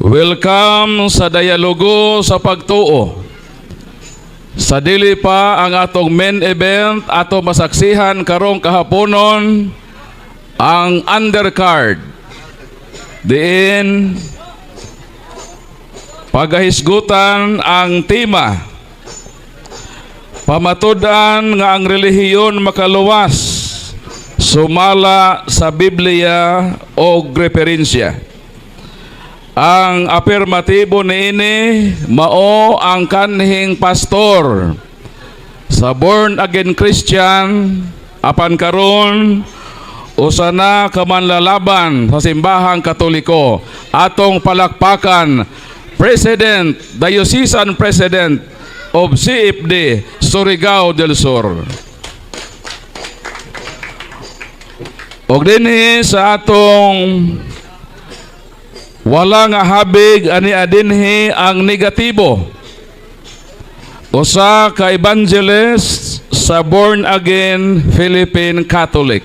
Welcome sa Dialogo sa Pagtuo. Sa dili pa ang atong main event, ato masaksihan karong kahaponon ang undercard. Diin pagahisgutan ang tema pamatud-an nga ang relihiyon makaluwas sumala sa Biblia o referensya. Ang apirmatibo niini mao ang kanhing pastor sa born again Christian, apan karon usa na ka manlalaban sa Simbahang Katoliko. Atong palakpakan, President, Diocesan President of CFD Surigao del Sur. Og dinhi sa atong wala nga habig ani adinhi ang negatibo. Usa ka evangelist sa born again Philippine Catholic.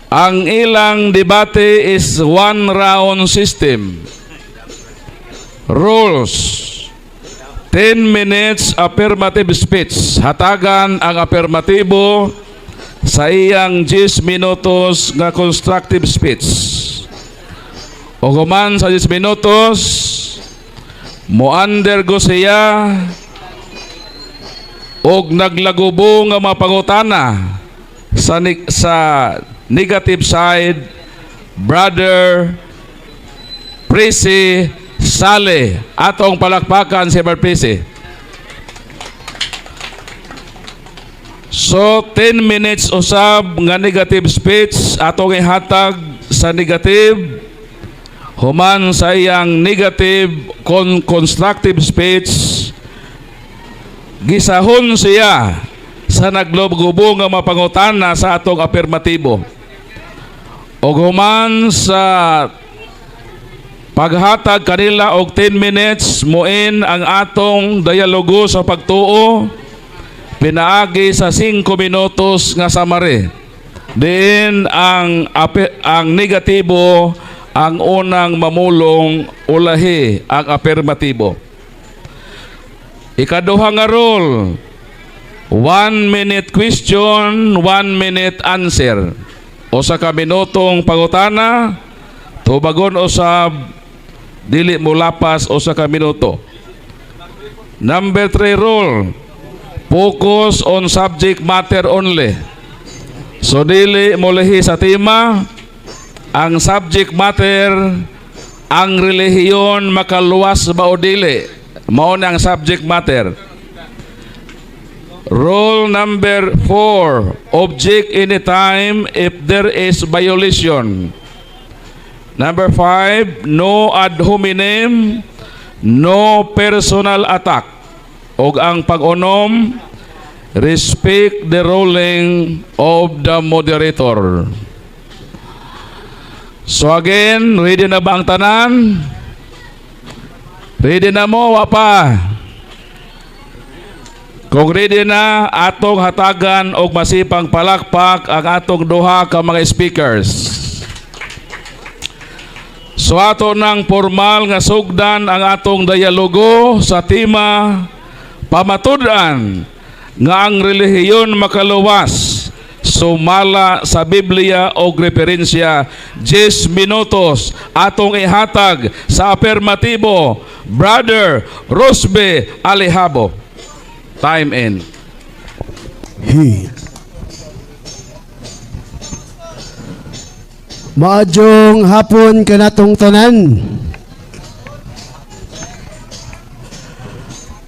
Ang ilang debate is one round system. Rules: 10 minutes affirmative speech. Hatagan ang affirmatibo sa iyang 10 minutos nga constructive speech. O human sa 10 minutos, mo-undergo siya og naglagubo nga mapangutana sa negative side, Brother Prisi Sale. Atong palakpakan si Brother Prisi. So 10 minutes usab nga negative speech atong ihatag sa negative. Human sa iyang negative constructive speech, gisahon siya sa naglugubo nga mapangutana sa atong apirmatibo. Og human sa paghatag kanila og 10 minutes, muin ang atong dialogo sa pagtuo pinaagi sa 5 minutos nga summary. Diin ang negatibo ang unang mamulong, ulahi ang apirmatibo. Ikaduha nga rule, 1 minute question, 1 minute answer. Usa ka minutong pangutana, tubagon usab dili mo lapas usa ka minuto. Number 3 rule, focus on subject matter only. So dili mo sa tema, ang subject matter, ang relihiyon makaluwas ba o dili, mao na ang subject matter. Rule number 4, object anytime if there is violation. Number 5, no ad hominem, no personal attack. Og ang pag-unom, respect the ruling of the moderator. So again, ready na ba ang tanan? Ready na mo, wa pa? Kung ready na, atong hatagan og masipang palakpak ang atong duha ka mga speakers. So ato nang formal nga sugdan ang atong dialogo sa tema pamatud-an nga ang relihiyon makaluwas sumala sa Biblia o referensya. 10 minutos atong ihatag sa apirmatibo, Brother Rosbe Alejabo. Time in. He. Maadjong hapon kanatong tanan.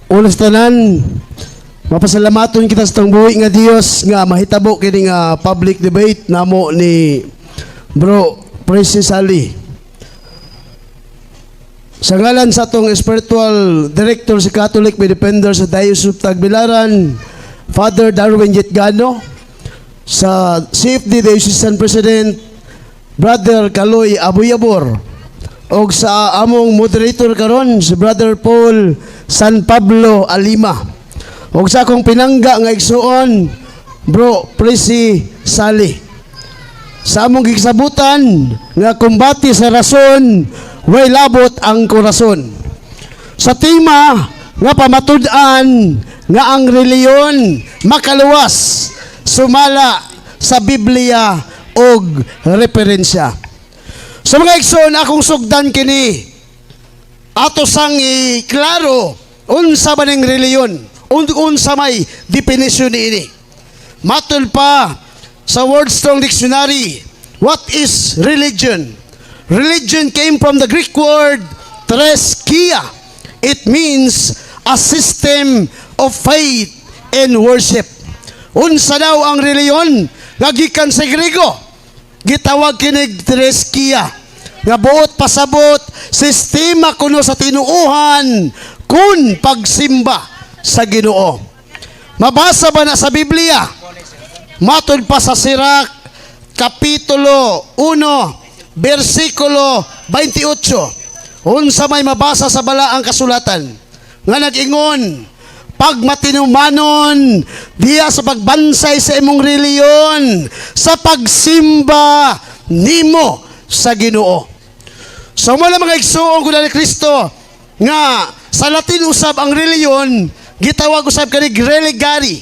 Una sa tanan, mapasalamaton kita sa buhi nga Dios nga mahitabo kini nga public debate namo ni Bro Presi Ali. Sa ngalan sa atong spiritual director sa Catholic Defender sa Diocese of Tagbilaran, Father Darwin Gitgano, sa CFD Diocesan President, Brother Kaloy Abuyabor, og sa among moderator karon si Brother Paul San Pablo Alima, og sa akong pinangga nga igsuon, Bro Presi Sali. Sa among gisabutan nga kumbati sa rason Way labot ang korason. Sa tema nga pamatud-an nga ang reliyon makaluwas sumala sa Biblia og referensya. Sa mga igsoon, akong sugdan kini, ato sang iklaro unsa ba ning reliyon, unsa may definition niini. Matul pa sa Word Strong Dictionary, what is religion? Religion came from the Greek word threskeia. It means a system of faith and worship. Unsa daw ang reliyon? Nga gikan sa Grego, gitawag kinig threskeia nga buot pasabot sistema kuno sa tinuohan kun pagsimba sa Ginoo. Mabasa ba na sa Biblia? Matud pa sa Sirach kapitulo 1 bersikulo 28. Unsa may mabasa sa balaang kasulatan nga nag-ingon, pagmatinumanon diya sa pagbansay sa imong reliyon, sa pagsimba nimo sa Ginoo? So mo mga igsuon ko ni Kristo nga sa Latin usab ang reliyon gitawag usab kanig religare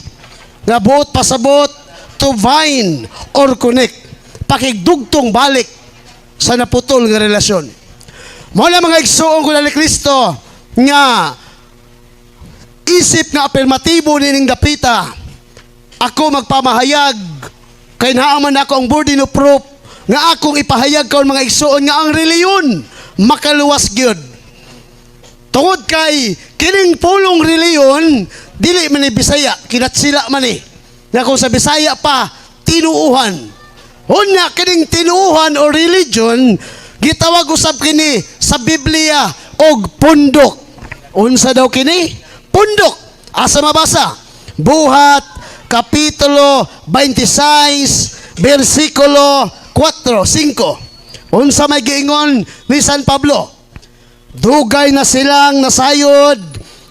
nga buot pasabot to bind or connect, pakigdugtong balik sa naputol nga relasyon. Mo na mga igsuon ko ni Kristo nga isip nga apirmatibo nining dapita, ako magpamahayag kay naaman ako ang burden of proof nga akong ipahayag karon, mga igsuon, nga ang reliyon makaluwas gyud, tungod kay kining pulong reliyon dili man ni Bisaya, kinatsila man ni, nga kung sa Bisaya pa, tinuuhan. Unya kining tinuuhan o religion, gitawag usab kini sa Biblia og pundok. Unsa daw kini pundok? Asa mabasa? Buhat kapitulo 26 bersikulo 4, 5. Unsa may giingon ni San Pablo? Dugay na silang nasayod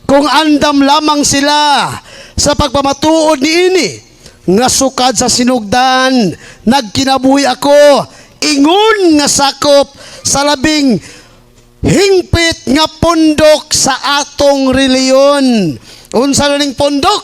kung andam lamang sila sa pagpamatuod niini nga sukad sa sinugdan nagkinabuhi ako ingon nga sakop sa labing hingpit nga pundok sa atong reliyon. Unsa na ning pundok?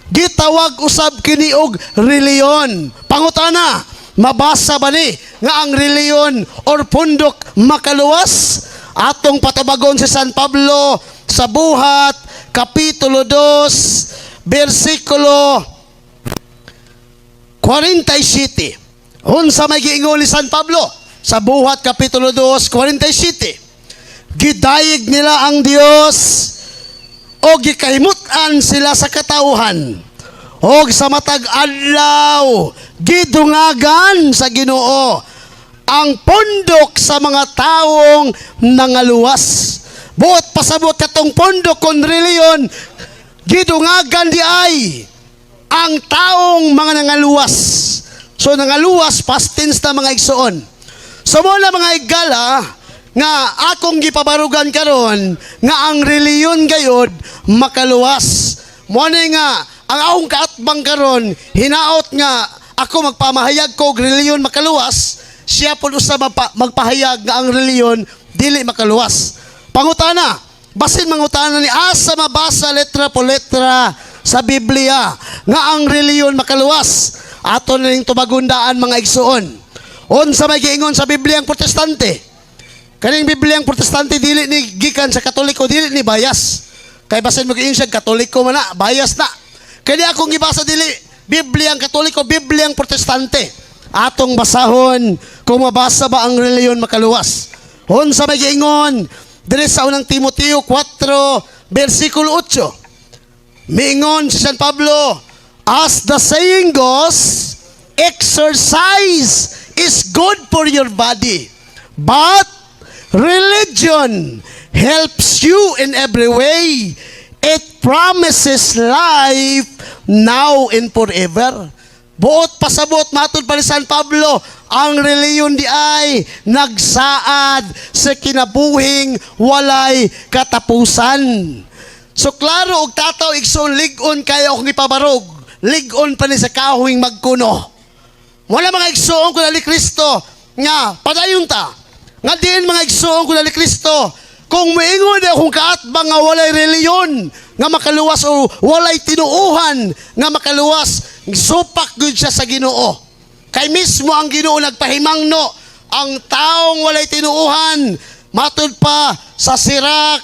Gitawag usab kini og reliyon. Pangutana, mabasa ba ni nga ang reliyon or pundok makaluwas? Atong patabagon si San Pablo sa Buhat kapitulo 2 bersikulo 47. Unsa may giingon ni San Pablo sa Buhat kapitulo 2 47? Gidayeg nila ang Dios o gikahimut-an sila sa katawhan, og sa matag adlaw gidungagan sa Ginoo ang pundok sa mga taong nangaluwas. Buot pasabot, katong pundok kon reliyon, gidungagan di ay ang taong mga nangaluwas. So nangaluwas, past tense na, mga igsoon. So mo na, mga igala, nga akong gipabarugan karon nga ang reliyon gayod makaluwas. Mo ni nga ang akong kaatbang karon, hinaot nga ako magpamahayag ko og reliyon makaluwas, siya pud usa magpahayag nga ang reliyon dili makaluwas. Pangutana, basin mangutana ni, asa mabasa letra po letra sa Biblia nga ang reliyon makaluwas? Ato na ning tubagundaan, mga igsuon. Unsa may giingon sa Biblia ang Protestante? Kaning Biblia ang Protestante dili ni gikan sa Katoliko, dili ni bias. Kay basin mo giingon siya Katoliko man na, bias na. Kani akong gibasa dili Biblia ang Katoliko, Biblia ang Protestante. Atong basahon kung mabasa ba ang reliyon makaluwas. Unsa may giingon diri sa Unang Timoteo 4 bersikulo 8? Miingon si San Pablo, "As the saying goes, exercise is good for your body, but religion helps you in every way. It promises life now and forever." Buot pasabot, matud pa ni San Pablo, ang reliyon di ay nagsaad sa kinabuhing walay katapusan. So klaro og tataw, igsoon, lig-on kaya akong ipabarog. Lig-on pa ni sa kahoy magkuno. Wala, mga igsoon ko ni Kristo nga padayon ta. Nga diin, mga igsoon ko ni Kristo, kung moingon akong kaatbang nga walay reliyon nga makaluwas o walay tinuuhan nga makaluwas, supak gud siya sa Ginoo. Kay mismo ang Ginoo nagpahimangno ang taong walay tinuuhan, matud pa sa Sirach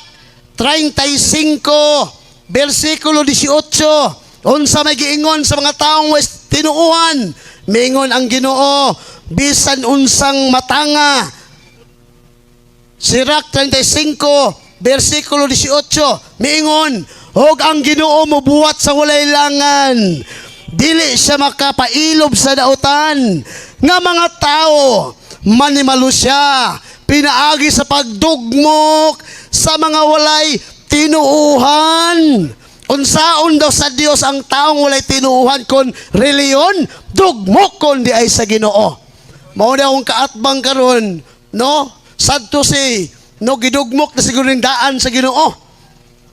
35 bersikulo 18. Unsa may giingon sa mga taong walay tinuuhan? Mingon ang Ginoo, bisan unsang matanga. Sirach 35, versikulo 18, miingon, "Og ang Ginoo mobuhat sa walay langan. Dili siya makapailob sa dautan nga mga tao. Manimalo siya pinaagi sa pagdugmok sa mga walay tinuuhan." Unsaon daw sa Dios ang taong walay tinuuhan kon reliyon? Dugmokon di ay sa Ginoo. Mao na akong kaatbang karon, no? Sad to say, no, gidugmok na siguro ng daan sa Ginoo.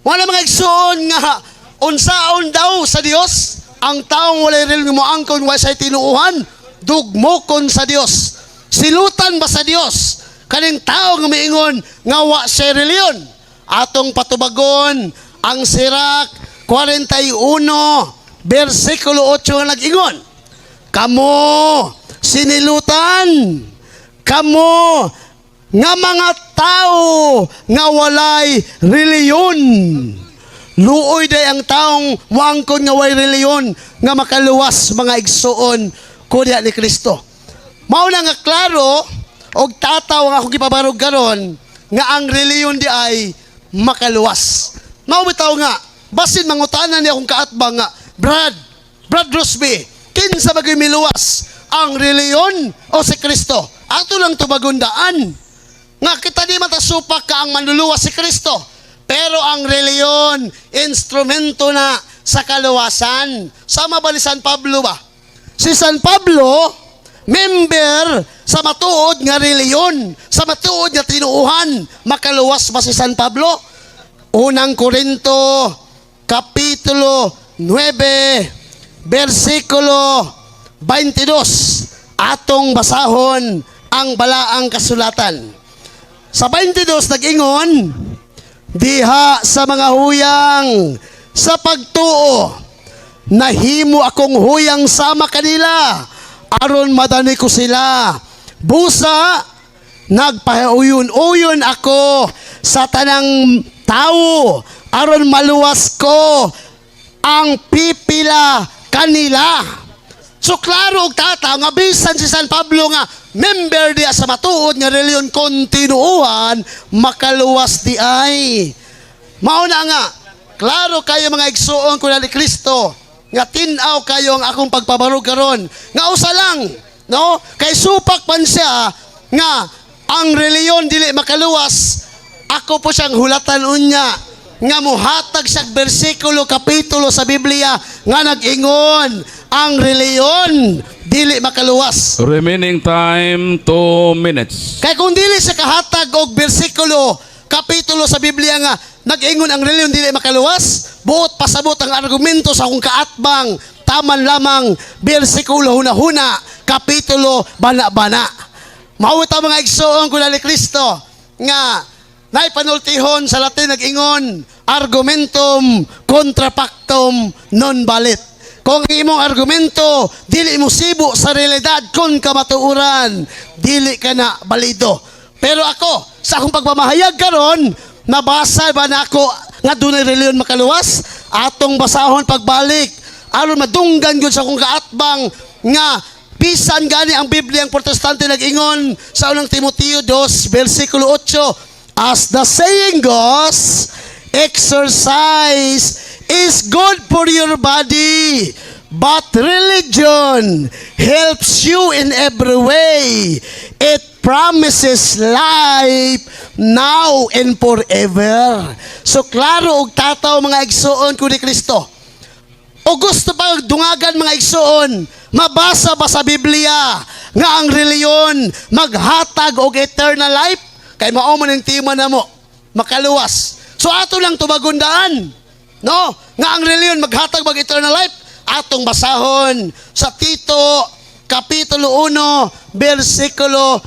Wala, mga igsoon, nga unsaon daw sa Dios ang taong walay reliyon, moangkon wa say tinuuhan, dugmokon sa Dios. Silutan ba sa Dios kaning tao nga miingon nga wa siya reliyon? Atong patubagon ang Sirach 41 bersikulo 8 nga nag-ingon, "Kamo sinilutan, kamo nga mga tao nga walay reliyon." Luoy day ang taong wangkon nga walay reliyon nga makaluwas, mga igsoon ko diha ni Kristo. Mao na nga klaro og tataw ang akong gipabarog karon nga ang reliyon di ay makaluwas. Mao bitaw nga basin mangutana ni akong kaatbang nga, "Brad, Brad Rosby, kinsa ba gyud miluwas, ang reliyon o si Kristo?" Ato lang tubagundaan nga kita di matasupak ka ang manluluwas si Kristo. Pero ang reliyon, instrumento na sa kaluwasan. Sama ba ni San Pablo ba? Si San Pablo, member sa matuod nga reliyon, sa matuod nga tinuuhan. Makaluwas ba si San Pablo? Unang Korinto, Kapitulo 9, versikulo 22. Atong basahon ang balaang kasulatan. Sa 22 nag-ingon, "Diha sa mga huyang sa pagtuo, nahimo akong huyang sama kanila, aron madani ko sila. Busa, nagpauyon-uyon ako sa tanang tao, aron maluwas ko ang pipila kanila." So klaro og tata nga bisan si San Pablo nga member diya sa matuod nga reliyon kon tinuohan, makaluwas di ay. Mao na nga klaro kayo, mga igsuon ko ni Kristo, nga tin-aw kayo ang akong pagpabarog karon nga usa lang, no, kay supak man siya nga ang reliyon dili makaluwas. Ako po siyang hulatan unya nga muhatag siya bersikulo, kapitulo sa Biblia nga nag-ingon ang reliyon dili makaluwas. Remaining time, 2 minutes. Kay kung dili sa kahatag og bersikulo, kapitulo sa Biblia nga nag-ingon ang reliyon dili makaluwas, buot pasabot ang argumento sa akong kaatbang, taman lamang bersikulo, huna-huna, kapitulo, bana-bana. Mao ta, mga igsoon ko ni Kristo, nga naipanultihon sa Latin nag-ingon, "Argumentum contra factum non valet." Kung ang imong argumento dili mo sibo sa realidad kung kamatuoran, dili ka na balido. Pero ako, sa akong pagpamahayag karon, nabasa ba na ako nga dunay reliyon makaluwas? Atong basahon pagbalik aron madunggan gyud sa akong kaatbang nga bisan gani ang Biblia ang Protestante nag-ingon sa Unang Timoteo 2 versikulo 8, "As the saying goes, exercise is good for your body, but religion helps you in every way. It promises life now and forever." So klaro og tataw, mga igsoon ko ni Kristo. O gusto pa dungagan, mga igsoon, mabasa ba sa Biblia nga ang reliyon maghatag og eternal life? Kay mao man ang tema namo, makaluwas. So ato lang tubagundaan, no? Nga ang reliyon maghatag mag eternal life, atong basahon sa Tito Kapitulo 1 bersikulo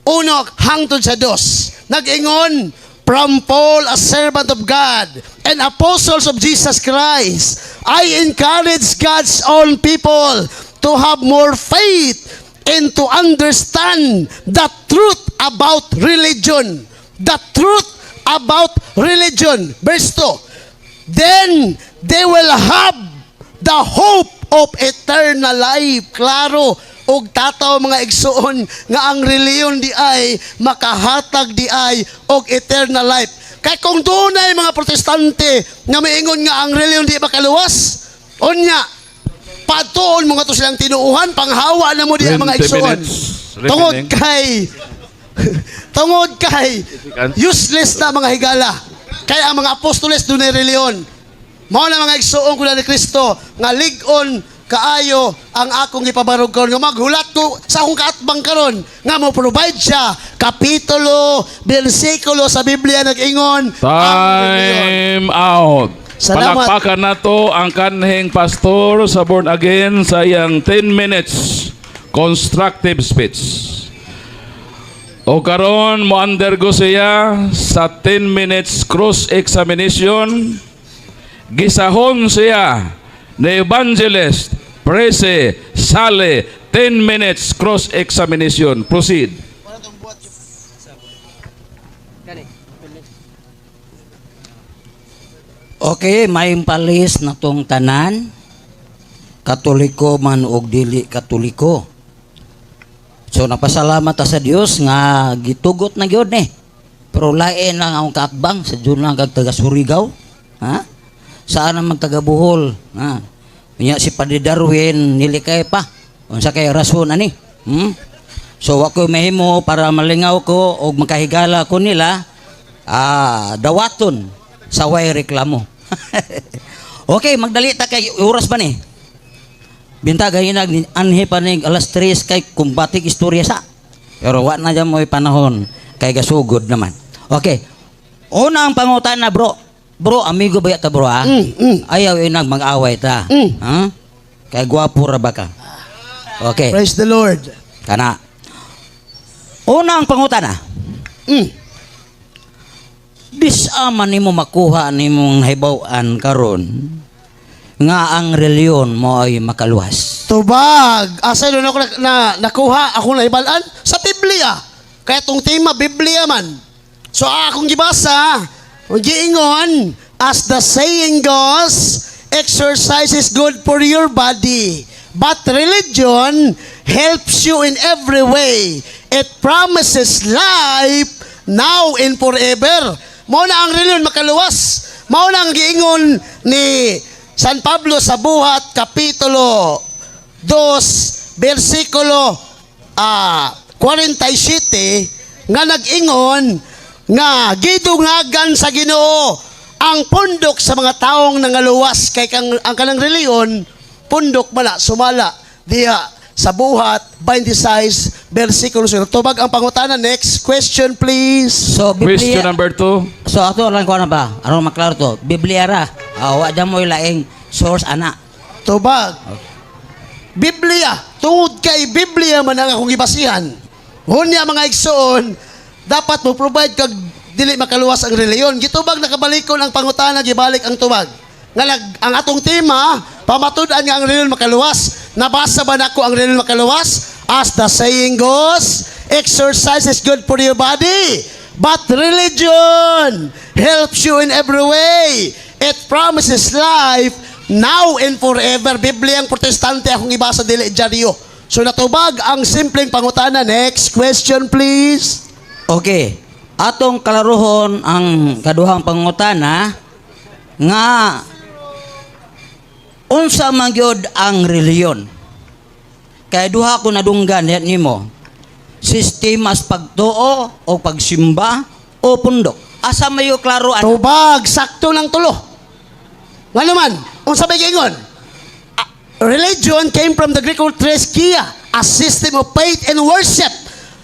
8. 1 hangtod sa 2. Nag-ingon, "From Paul, a servant of God and apostles of Jesus Christ, I encourage God's own people to have more faith and to understand the truth about religion." The truth about religion. Verse 2. "Then they will have the hope of eternal life." Klaro og tataw, mga igsuon, nga ang reliyon di ay makahatag di ay og eternal life. Kay kung dunay mga Protestante nga miingon nga ang reliyon di makaluwas, unya patuon mo nga to silang tinuuhan, panghawa na mo di ang mga 20 igsuon. minutes Tungod remaining. Kay useless na mga higala. Kaya ang mga apostoles dunay reliyon. Mao na, mga igsuon ko na ni Kristo, nga lig-on kaayo ang akong ipabarog karon nga maghulat ko sa akong kaatbang karon nga mo provide siya kapitulo, bersikulo sa Biblia nag-ingon ang reliyon. Time out. Salamat. Palakpakan nato ang kanhing pastor sa Born Again sa iyang 10 minutes constructive speech. O karon mo undergo siya sa 10 minutes cross examination. Gisahon siya ni Evangelist Prese Sale. 10 minutes cross examination. Proceed. Okay, maayong palis na tong tanan. Katoliko man og dili Katoliko. So napasalamat ta sa Dios nga gitugot na gyud ni. Pero lain lang ang kaatbang sa dyan lang kag taga Surigao. Ha? Saan naman taga Bohol? Ha? Unya si Padre Darwin nilikay pa. Unsa kay rason ani? So wa ko mahimo para malingaw ko og makahigala ko nila, dawaton sa way reklamo. Okay, magdali ta kay oras ba ni? Binta gay nag anhi pa ning alas 3 kay kumbatik istorya sa. Pero wa na dyan mo'y panahon kay gasugod naman. Okay. Una ang pangutana, bro. Bro, amigo ba ta, bro, ha? Mm. Ayaw inag mag-away ta. Ha? Kay gwapo ra ba ka? Okay. Praise the Lord. Kana. Una ang pangutana. Bisa man nimo makuha nimong nahibaw-an karon nga ang reliyon mo ay makaluwas? Tubag. Asa doon ako na nakuha akong nahibalan? Sa Biblia. Kaya tong tema, Biblia man. So akong gibasa, giingon, "As the saying goes, exercise is good for your body. But religion helps you in every way. It promises life now and forever." Mao na ang reliyon makaluwas. Mao na ang giingon ni San Pablo sa Buhat Kapitulo 2 versikulo 47 nga nag-ingon nga gidungagan sa Ginoo ang pundok sa mga taong nangaluwas, kay kang ang kanang reliyon pundok mala sumala diha sa Buhat 26 versikulo 0. Tubag ang pangutana. Next question, please. So Question Biblia number 2. So ato lang ko na ba? Aron maklaro to. Biblia ra. Ah, wa dyan mo laing source ana. Tubag. Biblia. Tungod kay Biblia man ang akong gibasihan. Hunya, mga igsoon, dapat mo provide kag dili makaluwas ang reliyon. Gitubag nakabalikon ang pangutana, gibalik ang tubag. Nga ang atong tema, pamatud-an nga ang reliyon makaluwas. Nabasa ba nako ang reliyon makaluwas? "As the saying goes, exercise is good for your body. But religion helps you in every way. It promises life now and forever." Biblia ang Protestante akong ibasa, dili dyaryo. So natubag ang simpleng pangutana. Next question, please. Okay. Atong kalaruhon ang kaduhang pangutana nga unsa man gyud ang reliyon? Kay duha ko nadunggan diha nimo. Sistemas pagtuo o pagsimba o pundok. Asa mayo klaro ana? Tubag, sakto lang tulo. Nga naman, unsa may giingon? Ah, religion came from the Greek word threskeia, a system of faith and worship.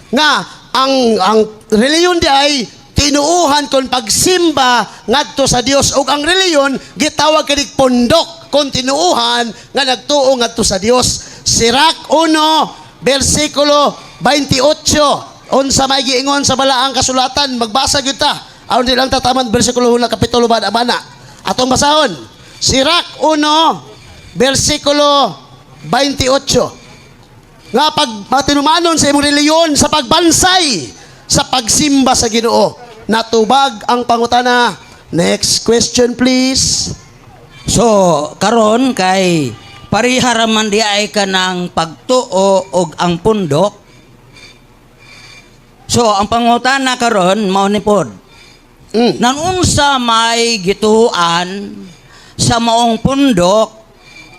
Nga ang reliyon di ay tinuuhan kon pagsimba ngadto sa Dios, ug ang reliyon gitawag kinig pundok kon tinuuhan nga nagtuo ngadto sa Dios. Sirach 1 versikulo 28. Unsa may giingon sa balaang kasulatan, magbasa gyud ta. Aron di lang tataman bersikulo na kapitulo ba bana. Atong basahon. Sirak 1 bersikulo 28. Nga pag matinumanon sa imong reliyon sa pagbansay sa pagsimba sa Ginoo. Natubag ang pangutana. Next question, please. So, karon kay pareha ra man di ay kanang pagtuo og ang pundok. So, ang pangutana karon mao ni pod. Nanunsa may gituan sa maong pundok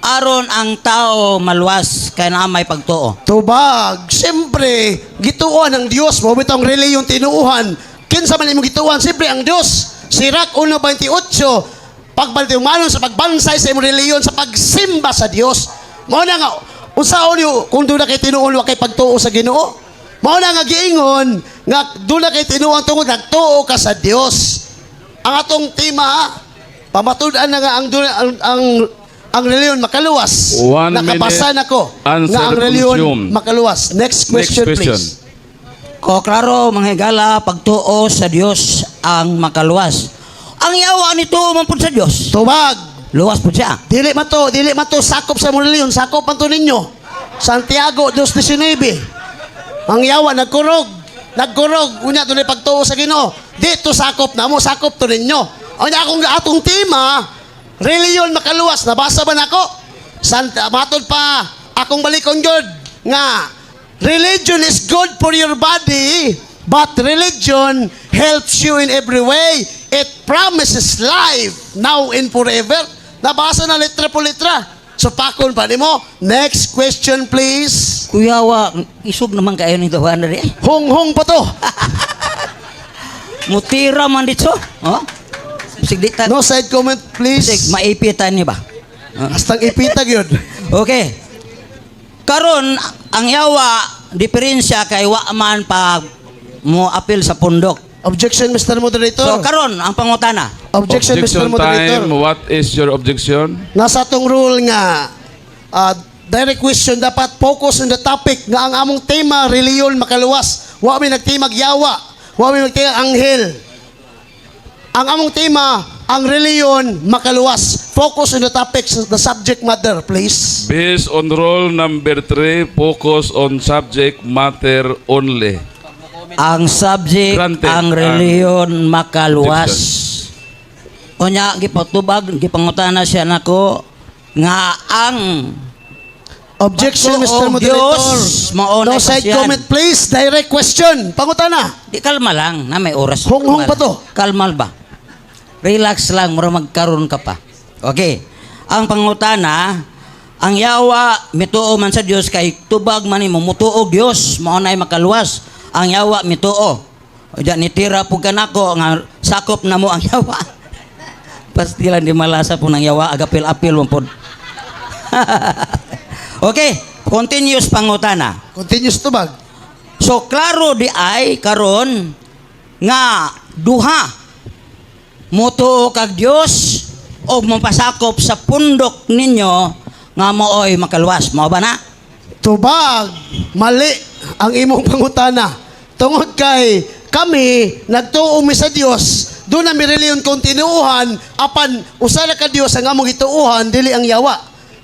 aron ang tao maluwas kay naa may pagtuo? Tubag, siyempre, gituohan ang Dios. Mao bitong reliyon tinuuhan. Kinsa man imong gituohan, siyempre ang Dios. Sirak 1:28, pagbaltiumanon sa pagbansay sa imong reliyon sa pagsimba sa Dios. Mao na nga unsaon yo kung duna kay tinuon, wa kay pagtuo sa Ginoo? Mao na nga giingon nga duna kay tinuon tungod nagtuo ka sa Dios. Ang atong tema, pamatud-an na nga ang reliyon makaluwas. One Nakabasa minute nako answer nga ang reliyon consumed. makaluwas. Next question, Next question. please. Ko klaro, mga higala, pagtuo sa Dios ang makaluwas. Ang yawa nito man pud sa Dios. Tubag. Luwas pud siya. Dili man to sakop sa imong reliyon, sakop man to ninyo. Santiago 2:19. Ang yawa nagkurog, nagkurog unya dunay pagtuo sa Ginoo. Di to sakop namo, sakop to ninyo. Unya akong atong tema, reliyon makaluwas. Nabasa ba nako? Santa matod pa akong balikon gyud nga religion is good for your body, but religion helps you in every way. It promises life now and forever. Nabasa na letra po letra. So pakon pa nimo. Next question, please. Kuyawa, isog naman kayo ni Dawan diri. Hong-hong pa to. Mutira man dito. Oh? Sig di ta No side comment, please. sig maipitan ni ba? Hastang ipitag yun. Okay. Karon ang yawa diferensya kay wa man pag mo apil sa pundok. Objection, Mr. Moderator. So karon ang pangutana. Objection, Mr. Moderator. Time. What is your objection? Nasa atong rule nga direct question dapat focus on the topic nga ang among tema, reliyon makaluwas. Wa mi nagtimag yawa. Wa mi nagtimag anghel. Ang among tema, ang reliyon makaluwas. Focus on the topic, the subject matter, please. Based on rule number 3, focus on subject matter only. Ang subject, Granted ang ang reliyon makaluwas. Unya gipatubag, gipangutana siya nako nga ang Objection, Pagtuo Mr. Moderator. Diyos, mao No na side pasiyan. comment, please. Direct question. Pangutana. Di kalma lang, na may oras. Honghong Kalma pa to. lang. Kalma ba? Relax lang, mura magkaroon ka pa. Okay. Ang pangutana, ang yawa mituo man sa Dios kay tubag man nimo mutuo Dios mao nay makaluwas. Ang yawa mituo. O diyan nitira pug kanako nga sakop na mo ang yawa. Pastilan di malasa po ng yawa, agapil-apil mo pod. Okay, continuous pangutana. Continuous tubag. So klaro di ay karon nga duha, mutuo kag Dios o mapasakop sa pundok ninyo nga mooy makaluwas. Mao ba na? Tubag, mali ang imong pangutana. Tungod kay kami nagtuo mi sa Dios, duna mi reliyon kung tinuuhan, apan usa ra ka Dios ang among gituohan, dili ang yawa.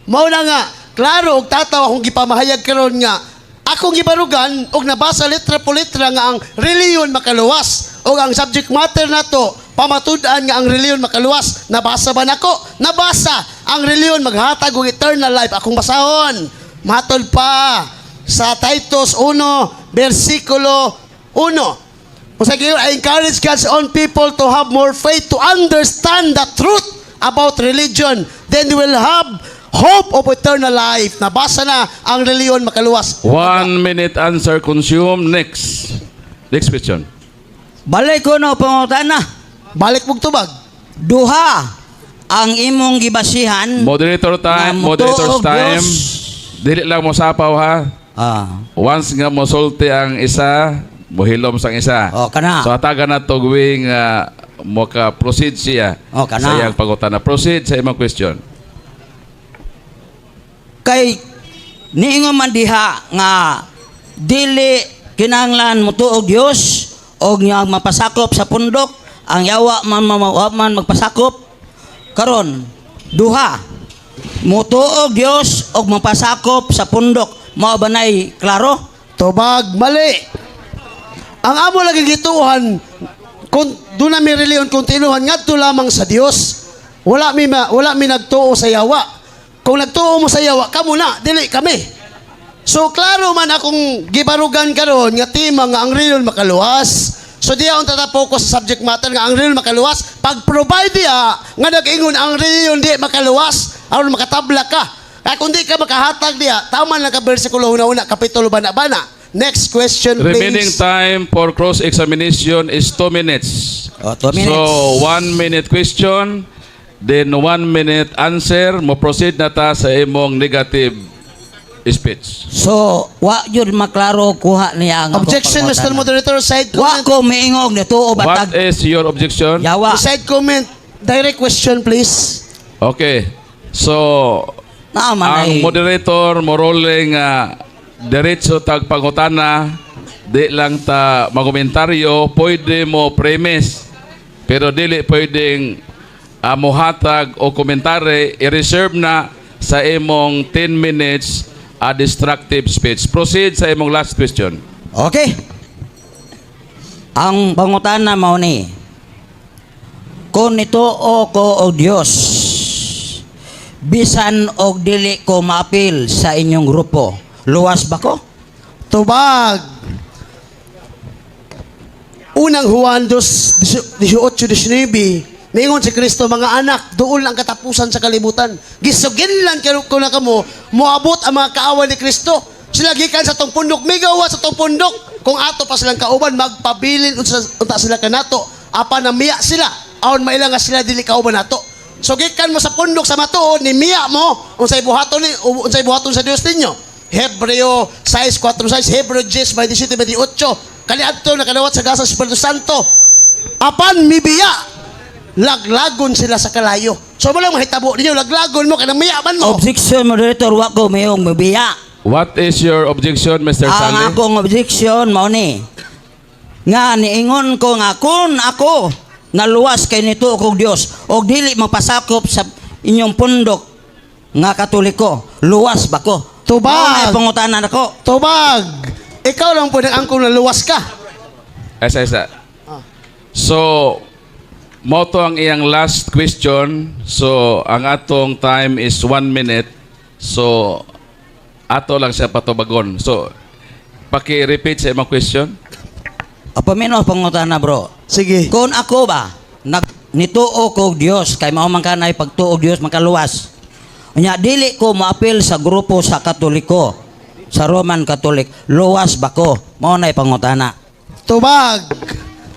Mao na nga klaro og tataw akong gipamahayag karon nga akong gibarugan og nabasa letra po letra nga ang reliyon makaluwas og ang subject matter nato pamatud-an nga ang reliyon makaluwas. Nabasa ba nako? Nabasa. Ang reliyon maghatag og eternal life. Akong basahon. Matod pa sa Titus 1 bersikulo 1. O sa Ginoo, I encourage God's own people to have more faith, to understand the truth about religion. Then they will have hope of eternal life. Nabasa na ang reliyon makaluwas. 1 minute answer consumed. Next. Next question. Balik ko no pangutana. Balik mong tubag. Duha ang imong gibasihan Moderator time, nga mutuo moderator's og time. Dios. Dili lang mo sapaw ha. Once nga mosulti ang isa, mohilom sang isa. Oh, kana. So hatagan na to gwing mo ka proceed siya Oh, kana. sa iyang pangutana. Proceed sa imong question. Kay niingon man diha nga dili Kinahanglan mutuo og Dios og nya mapasakop sa pundok, ang yawa man man magpasakop. Karon, duha. Mutuo og Dios og mapasakop sa pundok. Mao ba nay klaro? Tubag, mali. Ang amo lagi gituohan kung doon na mi reliyon kung tinuhan ngadto lamang sa Dios. Wala mi nagtuo sa yawa. Kung nagtuo mo sa yawa, kamo na, dili kami. So klaro man akong gibarugan karon nga tema nga ang reliyon makaluwas. So diya unta ta focus sa subject matter nga ang reliyon makaluwas. Pag-provide diya nga nag-ingon ang reliyon di makaluwas aron makatabla ka. Kaya kung di ka makahatag diya, tama lang ka bersikulo una-una, kapitulo bana-bana. Next question, please. Remaining time for cross-examination is 2 minutes. Oh, 2 minutes. So, 1 minute question, then 1 minute answer. Mo proceed na ta sa imong negative speech. So, wa jud maklaro kuha niya ang akong Objection, Mr. pangutana. Moderator. Side Wa comment. ko miingog nituo What batag is your objection? yawa. Side comment. Direct question, please. Okay. So, Naa man ang ay moderator mo ruling diretso tag pangutana, di lang ta makomentaryo, pwede mo premise pero dili pwedeng mohatag o komentary, i-reserve na sa imong 10 minutes a destructive speech. Proceed sa imong last question. Okay. Ang pangutana mao ni, kung nituo ko og Dios, bisan og dili ko maapil sa inyong grupo, luwas ba ko? Tubag. Unang Juan 2, 18, 19, ningon si Kristo, "Mga anak, doon ang katapusan sa kalibutan." Gisuginlan ko na kamo, moabot ang mga kaaway ni Kristo. Sila gikan sa tong pundok, migawa sa tong pundok. Kung ato pa silang kauban, magpabilin unta sila kanato. Apan namiya sila, aron maila nga sila dili kauban nato. So gikan mo sa pundok sa matuod, ni miya mo, unsay buhaton sa Dios ninyo? Hebreo 6, 4, 6, Hebreo 10, 27, 28. Kaniadto nakadawat sa gasa sa Espiritu Santo. Apan mibiya, laglagon sila sa kalayo. So mo lang mahitabo ninyo, laglagon mo, kanang miya man mo. Objection, moderator, wa ko mayong mabiya. What is your objection, Mr. Ang Sally? akong objection mao ni nga niingon ko nga kung ako naluwas kay nito og Dios og dili mapasakop sa inyong pundok nga Katoliko, luwas ba ko? Tubag. Mao na pangutana nako. Tubag! Ikaw lang po ang angkong naluwas ka. Esa, esa. So, mao to ang iyang last question. So, ang atong time is 1 minute. So, ato lang siya patubagon. So, paki-repeat sa imong question. Paminaw pangutana, bro. Sige. Kung ako ba nag nituo ko og Dios kay mao man kanay pagtuo og Dios makaluwas. Unya dili ko moapil sa grupo sa Katoliko, sa Roman Catholic, luwas ba ko? Mao nay pangutana. Tubag!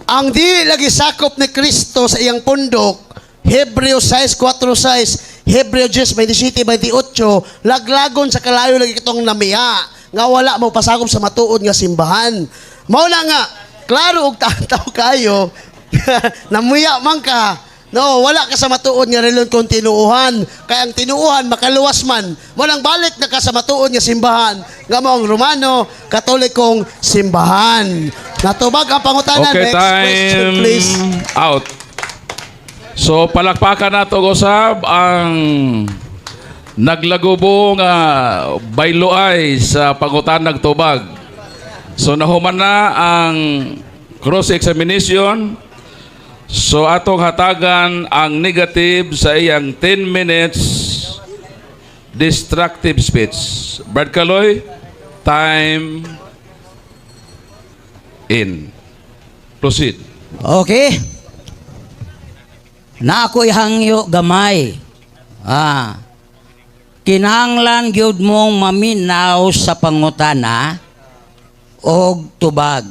Ang di lagi sakop ni Kristo sa iyang pundok, Hebreo 6, 4, 6, Hebreo 10, 27, 28, laglagon sa kalayo lagi kitong namiya, nga wala mo pasakop sa matuod nga simbahan. Mao na nga, klaro og tataw kayo, namuya man ka, no, wala ka sa matuod nga reliyon kung tinuuhan. Kaya ang tinuuhan, makaluwas man. Walang balik na ka sa matuod nga simbahan. Nga mao ang Romano, Katolikong simbahan. Natubag ang pangutana. Okay, Next question, time please. out. So, palakpakan nato usab ang naglagubo nga bayloay sa pangutanag tubag. So, nahuman na ang cross-examination. So, atong hatagan ang negative sa iyang 10 minutes destructive speech. Brad Caloy, time in. Proceed. Okay. Na ako'y hangyo gamay. Ah. Kinahanglan gyud mong maminaw sa pangutana og tubag.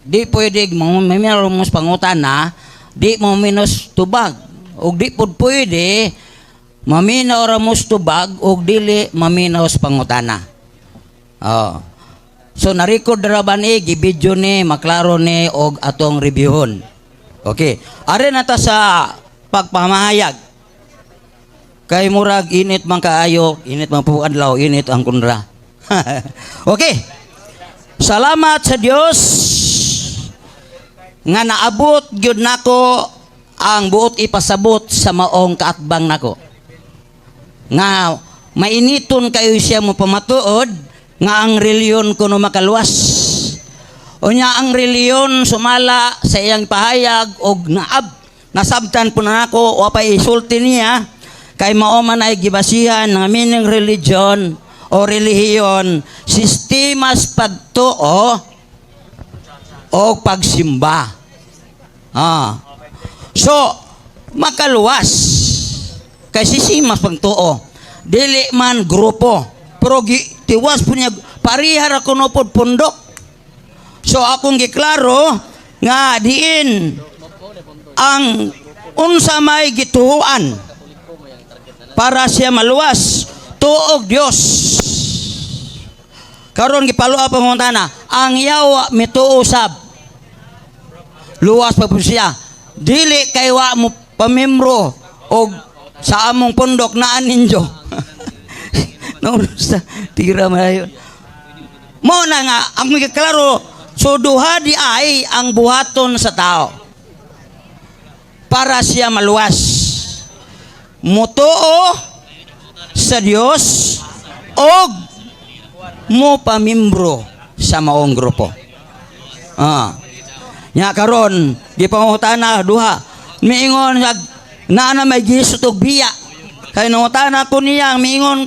Di pwede maminaw mo sa pangutana, di mo minos tubag. Og di pud pwede maminaw ra mo sa tubag og dili maminaw sa pangutana. Oh. So na-record ra ba ni, gibidyo ni, maklaro ni og atong reviewon. Okay. Are na ta sa pagpamahayag. Kay murag init man kaayo, init man po adlaw, init ang kundra. Okay. Salamat sa Dios nga naabot gyud nako ang buot ipasabot sa maong kaatbang nako. Nga mainiton kayo siya mo pamatuod nga ang reliyon kuno makaluwas. Unya ang reliyon sumala sa iyang pahayag og naab nasabtan po na nako wa pa isulti niya kay mao man ay gibasihan nga meaning religion o relihiyon, sistemas pagtuo o pagsimba. Ah. So, makaluwas kay sistemas pagtuo. Dili man grupo. Pero tiwas po niya pariha ra kuno pod pundok. So akong giklaro nga diin ang unsa may gituoan para siya maluwas, tuog Dios. Karon gipalo up ang pangutana, ang yawa mituo sab, luwas pa po siya? Dili kay wa mo pamembro og sa among pundok naan ninyo no sa tira mayon mo na nga ang giklaro. So duha di ay ang buhaton sa tao para siya maluwas: mutuo sa Dios og mo pamimbro sa maong grupo. Ah. Nya karon gipangutana duha. Miingon sa naa na may gisot og biya. Kay nangutana ko niya, miingon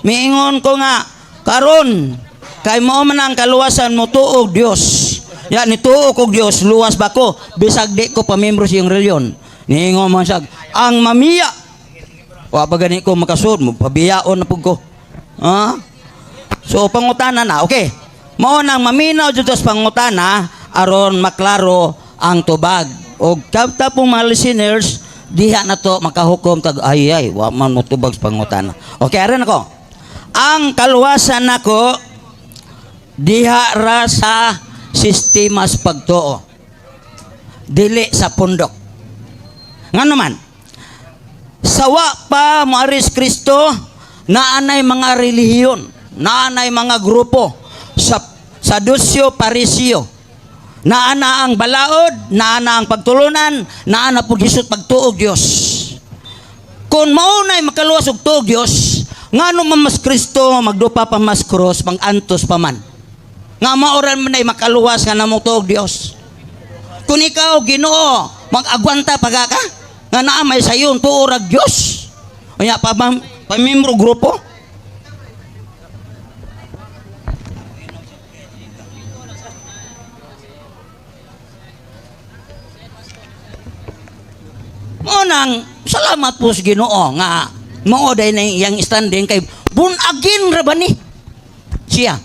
miingon ko nga karon kay mao man ang kaluwasan, mo tuog Dios. Ya nituo kog Dios, luwas ba ko bisag di ko pamembro sa iyong reliyon? Niingon man siya, ang mamiya wa pa gani ko makasud mo pabiyaon na pud ko. Ha? So pangutana na, okay. Mao nang maminaw dito sa pangutana aron maklaro ang tubag. Og kapta pong mga listeners, diha na to makahukom tag ay ay wa man mo tubag sa pangutana. Okay, aron ako. Ang kaluwasan nako diha ra sa sistemas pagtuo. Dili sa pundok. Ngano man? Sawa pa moaris Kristo, naanay mga relihiyon, naanay mga grupo sa Sadusyo, Parisio. Naana ang balaod, naana ang pagtulunan, naana pud gisot pagtuog Dios. Kung maunay makaluwas og tuog Dios, ngano man mas Kristo magdupa pa mas cross, mangantos pa man? Nga maoran man ay makaluwas nga namong tuog Dios. Kung ikaw Ginoo, mag-agwanta pa ka? Nga naa may sayon tuo rag Dios. Unya pa pamembro grupo? Mao nang salamat po sa Ginoo nga mao day na iyang standing kay born again ra ba ni siya.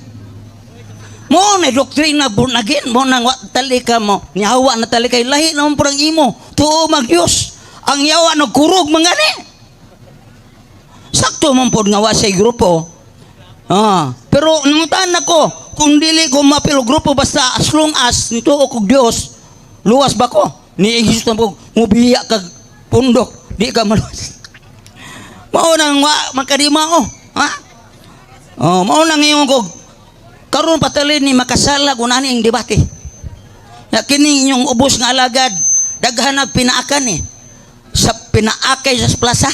Mao na doktrina born again, mo nang wa tali ka mo nihawa na tali kay lahi naman pud ang imo tuo mag Dios. Ang yawa nagkurog man gani. Sakto man pod nga wa say grupo. Ah, pero nangutan ako kung dili ko mapilo grupo basta as long as nituo kog Dios, luwas ba ko? Ni Jesus na po, mubiya kag pundok, di ka maluwas. Mao nang wa makadima oh. Ha? Oh, mao nang ingon ko karon patali ni makasala kung ani ang debate. Ya kini inyong ubos nga alagad, daghan nag pinaakan eh. Sa pinaakay sa plaza.